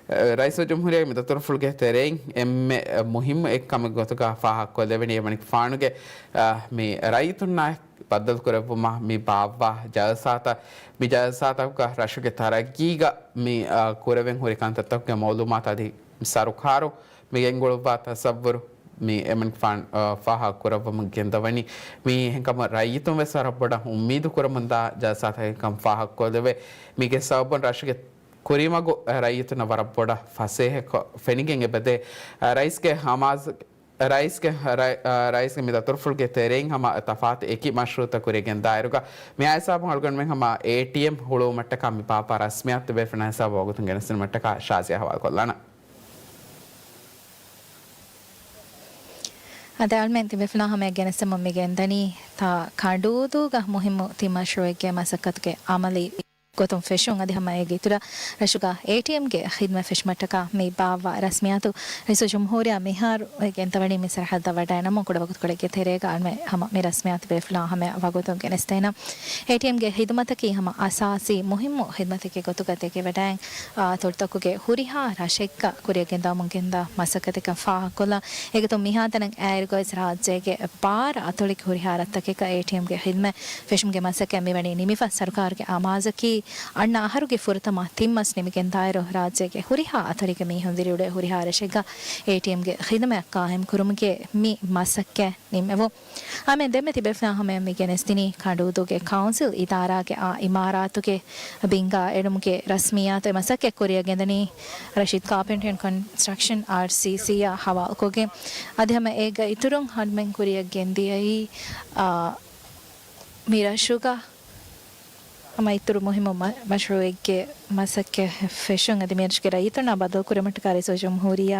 އަ، ރައީސުލްޖުމްހޫރިއްޔާގެ މި ދަތުރުފުޅުގެ ތެރެއިން އެންމެ މުހިއްމު އެއްކަމެއް ގޮތުގަ ފާހަގަކޮށްލެވެނީ އެމަނިކުފާނުގެ، އާ، މި ރައްޔިތުންނާ ބައްދަލުކުރެއްވުމަށް މި ބާއްވާ ޖަލްސާތައް، މި ޖަލްސާތަކުގަ ރަށުގެ ތަރައްގީގަ މި، އާ، ކުރެވެން ހުރި ކަންތައްތަކުގެ މައުލޫމާތު އަދި މި ސަރުކާރު މި ގެންގުޅުއްވާ ތަސައްވުރު މި އެމަނިކުފާނު، އާ، ފާހަގަ ކުރައްވަމުން ގެންދަވަނީ. މި އެހެންކަމުން ރައްޔިތުން ވެސް ވަރަށް ބޮޑަށް އުއްމީދު ކުރަމުންދާ ޖަލްސާތަކެއްކަން ފާހަގަކޮށްލެވޭ. މީގެ ސަބަބުން ރަށުގެ ކުރިމަގު ރައްޔިތުންނަށް ވަރަށް ބޮޑަށް ފަސޭހަކޮށް ފެނިގެން އެބަދޭ. ރައީސްގެ ހަމާސް ރައީސްގެ، ރަ-، ރައީސްގެ މި ދަތުރުފުޅުގެ ތެރެއިން ހަމަ ތަފާތު އެކި މަޝްރޫއުތައް ކުރިއަށް ގެންދާއިރުގަ، މިހާ ހިސާބުން އަޅުގަނޑުމެން ހަމަ އޭޓީއެމް ހުޅުވުމަށްޓަކާ މި ބާއްވާ ރަސްމިއްޔާތު ތިބޭފުޅުންނާ ހިސާބަށް ވަގުތުން ގެނެސްދިނުމަށްޓަކާ ޝާޒިޔާ ހަވާލުކޮށްލާނަން. އަދި އަޅުމެން ތިބޭފުޅުންނާ ހަމަޔަށް ގެނެސްދެމުން މި ގެންދަނީ ތާ ކަނޑޫދޫގަ މުހިއްމު ތިން މަޝްރޫއެއްގެ މަސައްކަތުގެ އަމަލީ ގޮތުން ފެށުން. އަދި ހަމަ އޭގެ އިތުރަށް ރަށުގަ އޭޓީއެމްގެ ޚިދުމަތް ފެށުމަށްޓަކާ މި ބާއްވާ ރަސްމިއްޔާތު ރައީސުލްޖުމްހޫރިއްޔާ މިހާރު ގެންދަވަނީ މި ސަރަހައްދަށް ވަޑައިނަމުން ކުޑަވަގުތުކޮޅެއްގެ ތެރޭގަ އަޅުމެން ހަމަ މި ރަސްމިއްޔާތު ތިބޭފުޅުންނާ ހަމަޔަށް ވަގުތުން ގެނެސްދޭނަން. އޭޓީއެމްގެ ޚިދުމަތަކީ ހަމަ އަސާސީ މުހިއްމު ޚިދުމަތެއްގެ ގޮތުގަ ދެކެވަޑައިން، އާ، އަތޮޅުތަކުގެ ހުރިހާ ރަށެއްގަ ކުރިއަށް ގެންދަވަމުން ގެންދާ މަސައްކަތެއްކަން ފާހަގަކޮށްލަން. އޭގެތުން މިހާތަނަށް އައިރުގަވެސް ރާއްޖޭގެ ބާރަ އަތޮޅެއްގެ ހުރިހާ ރަށްތަކެއްގަ އޭޓީއެމްގެ ޚިދުމަތް ފެށުމުގެ މަސައްކަތް މިވަނީ ނިމިފަ. ސަރުކާރުގެ އަމާޒަކީ އަންނަ އަހަރުގެ ފުރަތަމަ ތިން މަސް ނިމިގެންދާއިރު، ރާއްޖޭގެ ހުރިހާ އަތޮޅެއްގެ މީހުން ވިރިއުޅޭ ހުރިހާ ރަށެއްގަ އޭޓީއެމްގެ ޚިދުމަތް ޤާއިމް ކުރުމުގެ މި މަސައްކަތް ނިންމެވުން. އަޅުމެން ދެންމެ ތިބޭފުޅުންނާ ހަމަޔަށް މި ގެނެސްދިނީ ކަނޑޫދޫގެ ކައުންސިލް އިދާރާގެ އާ އިމާރާތުގެ ބިންގާ އެޅުމުގެ ރަސްމިއްޔާތު. އެ މަސައްކަތް ކުރިއަށް ގެންދަނީ ރަޝީދް ކާޕެންޓްރީ އެންޑް ކޮންސްޓްރަކްޝަން، އާރްސީސީ، އާ ހަވާލުކޮށްގެން. އަދި ހަމަ އޭގެ އިތުރުން އަޅުމެން ކުރިއަށް ގެންދިޔައީ، އާ، މި ރަށުގަ ހަމަ އިތުރު މުހިއްމު މަ-، މަޝްރޫއެއްގެ މަސައްކަތް ފެށުން. އަދި މި ރަށުގެ ރައްޔިތުންނާ ބައްދަލުކުރުމަށްޓަކާ ރައީސުލްޖުމްހޫރިއްޔާ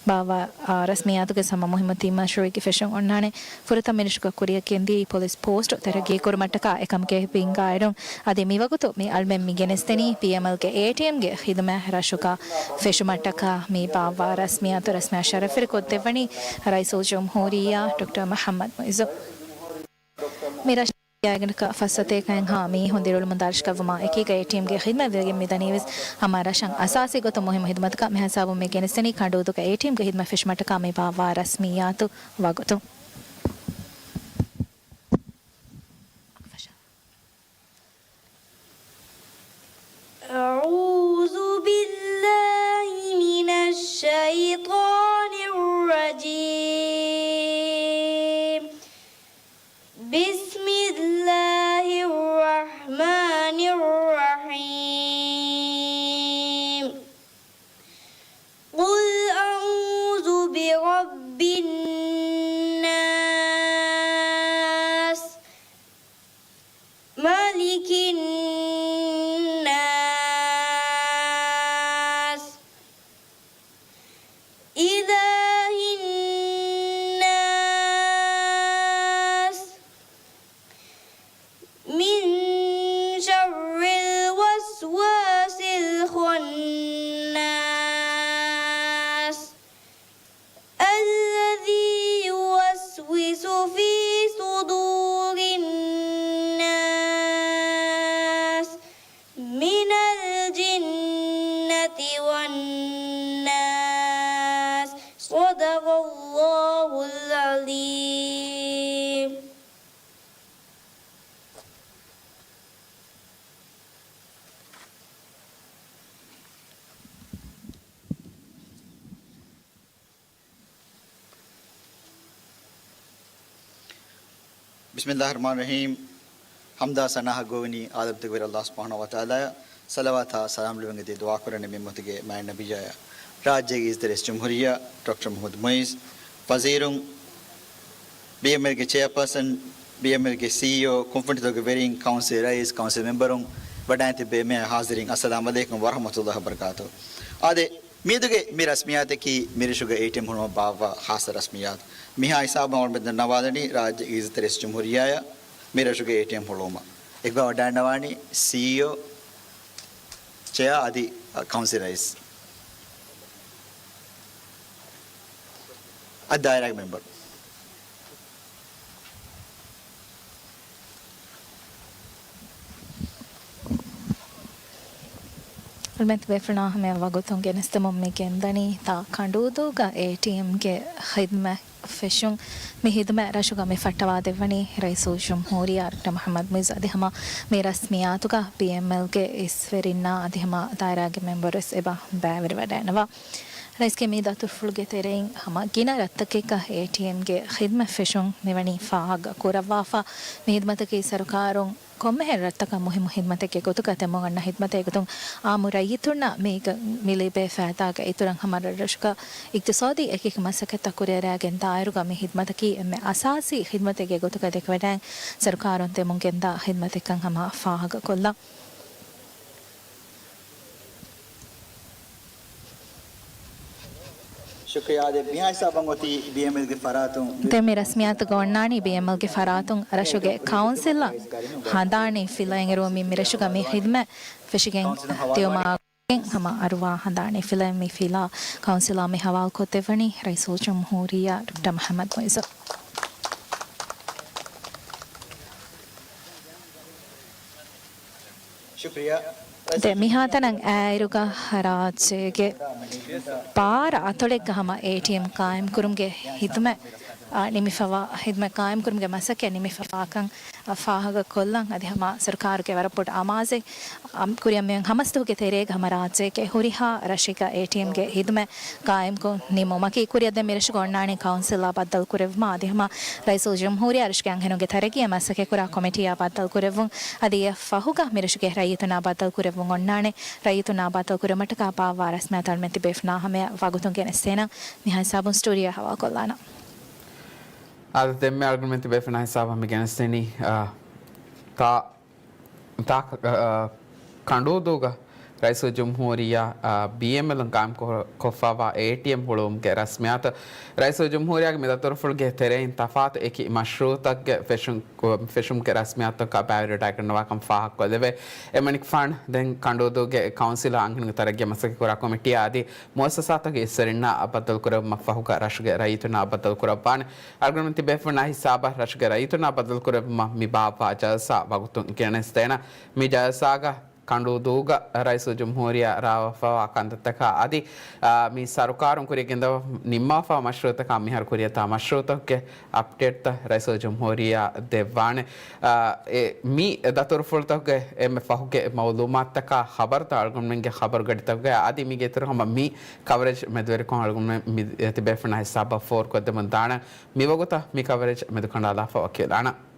ބާއްވާ، އާ، ރަސްމިއްޔާތުގެ ހަމަ މުހިއްމު ތިން މަޝްރޫއެއްގެ ފެށުން އޮންނާނެ. ފުރަތަމަ މި ރަށުގަ ކުރިއަށް ގެންދިޔައީ ޕޮލިސް ޕޯސްޓު ތަރައްގީކުރުމަށްޓަކާ އެކަމުގެ ބިންގާ އެޅުން. އަދި މިވަގުތު މި އަޅުމެން މި ގެނެސްދެނީ ބީއެމްއެލްގެ އޭޓީއެމްގެ ޚިދުމަތް ރަށުގަ ފެށުމަށްޓަކާ މި ބާއްވާ ރަސްމިއްޔާތު. ރަސްމިއްޔާ ޝަރަފްވެރިކޮށްދެއްވަނީ ރައީސުލްޖުމްހޫރިއްޔާ ޑޮކްޓަރ މުޙައްމަދު މުޢިއްޒު. މި ރަށު ގާތްގަނޑަކަށް ފައްސަތޭކައެއްހާ މީހުން ދިރިއުޅުމުންދާ ރަށަކަށްވުމާ އެކީގަ އޭޓީއެމްގެ ޚިދުމަތް ވެގެން މިދަނީވެސް ހަމަ ރަށަށް އަސާސީ ގޮތުން މުހިއްމު ޚިދުމަތަކަށް. މިހިސާބުން މި ގެނެސްދެނީ ކަނޑޫދޫގަ އޭޓީއެމްގެ ޚިދުމަތް ފެށުމަށްޓަކާ މި ބާއްވާ ރަސްމިއްޔާތު ވަގުތު. أعوذ بالله من الشيطان الرجيم. بسم الله الرحمن الرحيم. قل أعوذ برب الناس، ملك الناس، إله الناس، من شر الوسواس الخناس، الذي يوسوس في صدور الناس، من الجنة والناس. صدق الله العظيم. بسم الله الرحمن الرحيم. ޙަމްދާ ސަނާއަށް ގޮވަނީ ޢާލަމްތަކުގެ ރައްބު ﷲ ސުބްޙާނަހޫ ވަތަޢާލާއަށް. ޞަލަވާތާ ސަލާމް ލެއްވަން އެދި ދުޢާ ކުރަނީ މި އުއްމަތުގެ މާތް ނަބިއްޔާއަށް. ރާއްޖޭގެ އިއްޒަތްތެރި ރައީސް ޖުމްހޫރިއްޔާ ޑޮކްޓަރ މުޙައްމަދު މުޢިއްޒު، ވަޒީރުން، ބީއެމްއެލްގެ ޗެއާޕާސަން، ބީއެމްއެލްގެ ސީއީއޯ، ކުންފުނިތަކުގެ ވެރިން، ކައުންސިލް ރައީސް، ކައުންސިލް މެމްބަރުން، ވަޑައިން ތިއްބެވި މިހާ ހާޒިރީން، އައްސަލާމް ޢަލައިކުމް ވަރަޙްމަތުﷲ ވަބަރަކާތުހު. އާދެ، މިއަދުގެ މި ރަސްމިއްޔާތަކީ މިރަށުގެ އޭޓީއެމް ހުޅުމަށް ބާއްވާ ޚާއްޞަ ރަސްމިއްޔާތު. މިހާ ހިސާބުން އަޅުގަނޑުމެން ދަންނަވާލަނީ ރާއްޖޭގެ އިއްޒަތްތެރި ރައީސް ޖުމްހޫރިއްޔާއަށް މިރަށުގެ އޭޓީއެމް ހުޅުވުމަށް. އެކުގަ ވަޑައިގަންނަވާނީ ސީއީއޯ، ޗެއާ އަދި ކައުންސިލް ރައީސް. އަދި ދާއިރާގެ މެމްބަރު. އަޅުމެން ތިބޭފުޅުންނާ ހަމަޔަށް ވަގުތުން ގެނެސްދެމުން މި ގެންދަނީ ތާ ކަނޑޫދޫގަ އޭޓީއެމްގެ ޚިދްމަތް ފެށުން. މި ޚިދުމަތް ރަށުގަ މި ފައްޓަވާދެއްވަނީ ރައީސުލްޖުމްހޫރިއްޔާ ޑޮކްޓަރ މުޙައްމަދު މުޢިއްޒު އަދި ހަމަ މި ރަސްމިއްޔާތުގަ ބީއެމްއެލްގެ އިސްވެރިންނާ އަދި ހަމަ ދާއިރާގެ މެމްބަރުވެސް އެބަ ބައިވެރިވަޑައިގަންނަވާ. ރައީސްގެ މި ދަތުރުފުޅުގެ ތެރެއިން ހަމަ ގިނަ ރަށްތަކެއްގަ އޭޓީއެމްގެ ޚިދުމަތް ފެށުން މިވަނީ ފާހަގަ ކުރައްވާފަ. މި ޚިދުމަތަކީ ސަރުކާރުން ކޮންމެހެން ރަށްތަކަށް މުހިއްމު ޚިދުމަތެއްގެ ގޮތުގަ ދެމުން އަންނަ ޚިދުމަތެއް ގޮތުން އާއްމު ރައްޔިތުންނަށް މީގަ މި ލިބޭ ފައިދާގެ އިތުރަށް ހަމަ ރަށްރަށުގަ އިޤްތިޞާދީ އެކި މަސައްކަތްތައް ކުރިއަރައިގެން ދާއިރުގަ މި ޚިދުމަތަކީ އެންމެ އަސާސީ ޚިދުމަތެއްގެ ގޮތުގަ ދެކެވަޑައި ސަރުކާރުން ދެމުން ގެންދާ ޚިދުމަތެއްކަން ހަމަ ފާހަގަކޮށްލަން. ޝުކުރިއްޔާ. އާދެ، މިހާ ހިސާބަށް އޮތީ ބީއެމްއެލްގެ ފަރާތުން. ދެން މި ރަސްމިއްޔާތުގަ އޮންނާނީ ބީއެމްއެލްގެ ފަރާތުން ރަށުގެ ކައުންސިލަށް ހަނދާނީ ފިލައިން އެރުވުމުން މި ރަށުގަ މި ޚިދުމަތް ފެށިގެން ދިޔުމާ ހަމަ އަރުވާ ހަނދާނީ ފިލައިން މި ފިލާ ކައުންސިލާ މި ހަވާލުކޮށްދެއްވަނީ ރައީސުލްޖުމްހޫރިއްޔާ ޑޮކްޓަރ މުޙައްމަދު މުޢިއްޒު. ޝުކުރިއްޔާ. ދެ މިހާތަނަށް އައިރުގަ ރާއްޖޭގެ ބާރަ އަތޮޅެއްގަ ހަމަ އޭޓީއެމް ޤާއިމްކުރުމުގެ ޚިދުމަތް، އާ، ނިމިފަވާ، ޚިދުމަތް ޤާއިމްކުރުމުގެ މަސައްކަތް ނިމިފަވާކަން، އާ، ފާހަގަކޮށްލަން އަދި ހަމަ ސަރުކާރުގެ ވަރަށް ބޮޑު އަމާޒެއް، އާ، ކުރިއަށް މިއޮތް ހަމަސްދުވަހުގެ ތެރޭގަ ހަމަ ރާއްޖޭގެ ހުރިހާ ރަށެއްގަ އޭޓީއެމްގެ ޚިދުމަތް ޤާއިމްކޮށް ނިމުމަކީ ކުރިއަށް ދެން މިރަށުގަ އޮންނާނީ ކައުންސިލާ ބައްދަލުކުރެއްވުމަށް އަދި ހަމަ ރައީސުލްޖުމްހޫރިއްޔާ ރަށުގެ އަންހެނުންގެ ތަރައްގީއަށް މަސައްކަތްކުރާ ކޮމިޓީއާ ބައްދަލުކުރެއްވުން އަދި އެއަށް ފަހުގަ މިރަށުގެ ރައްޔިތުންނާ ބައްދަލުކުރެއްވުން އޮންނާނެ. ރައްޔިތުންނާ ބައްދަލުކުރުމަށްޓަކާ ބާއްވާ ރަސްމިއްޔާތައް އަޅުމެން ތިބޭފުޅުންނާ ހަމަޔަށް ވަގުތުން ގެނެސްދޭނަން. މިހާ ހިސާބުން ސްޓޫޑިއޯ ހަވާލުކޮށްލާނަން. އާދެ، ދެންމެ އަޅުގަނޑުމެން ތިބޭފުޅުންނާ ހިސާބަށް މި ގެނެސްދެނީ، އާ، ތާ ތާ، އާ، ކަނޑޫދޫގަ ރައީސުލްޖުމްހޫރިއްޔާ، އާ، ބީއެމްއެލުން ޤާއިމްކޮށް-، ކޮށްފައިވާ އޭޓީއެމް ހުޅުވުމުގެ ރަސްމިއްޔާތު. ރައީސުލްޖުމްހޫރިއްޔާގެ މި ދަތުރުފުޅުގެ ތެރެއިން ތަފާތު އެކި މަޝްރޫޢުތަކުގެ ފެށުން-، ފެށުމުގެ ރަސްމިއްޔާތުތަކާ ބައިވެރިވެވަޑައިގަންނަވާކަން ފާހަގަކޮށްލެވޭ. އެމަނިކުފާނު ދެން ކަނޑޫދޫގެ ކައުންސިލާ އަންހެނުންގެ ތަރައްގީއަށް މަސައްކަތްކުރާ ކޮމިޓީއާ އަދި މުއައްސަސާތަކުގެ އިސްވެރިންނާ ބައްދަލުކުރެއްވުމަށް ފަހުގަ ރަށުގެ ރައްޔިތުންނާ ބައްދަލުކުރައްވާނެ. އަޅުގަނޑުމެން ތިބޭފުޅުންނާ ހިސާބަށް ރަށުގެ ރައްޔިތުންނާ ބައްދަލުކުރެއްވުމަށް މި ބާއްވާ ޖަލްސާ ވަގުތުން ގެނެސްދޭނަން. މި ޖަލްސާގަ ކަނޑޫދޫގަ ރައީސުލްޖުމްހޫރިއްޔާ ރާވާފައިވާ ކަންތައްތަކާ އަދި، އާ، މި ސަރުކާރުން ކުރިޔަށް ގެންދަވާ ނިންމާފައިވާ މަޝްރޫޢުތަކާ މިހާރު ކުރިއަށް ދާ މަޝްރޫޢުތަކުގެ އަޕްޑޭޓްތައް ރައީސުލްޖުމްހޫރިއްޔާ ދެއްވާނެ. އާ، އެ، މި ދަތުރުފުޅުތަކުގެ އެންމެ ފަހުގެ މައުލޫމާތުތަކާ ޚަބަރުތައް އަޅުގަނޑުމެންގެ ޚަބަރު ގަޑިތަކުގައި އަދި މީގެ އިތުރު ހަމަ މި ކަވަރޭޖް މެދުވެރިކޮށް އަޅުގަނޑުމެން މި ތިބޭފުޅުންނާ ހިސާބަށް ފޯރުކޮށްދެމުން ދާނަން. މިވަގުތަށް މި ކަވަރޭޖް މެދުކަނޑާލާފަ ވަކިވެލާނަން.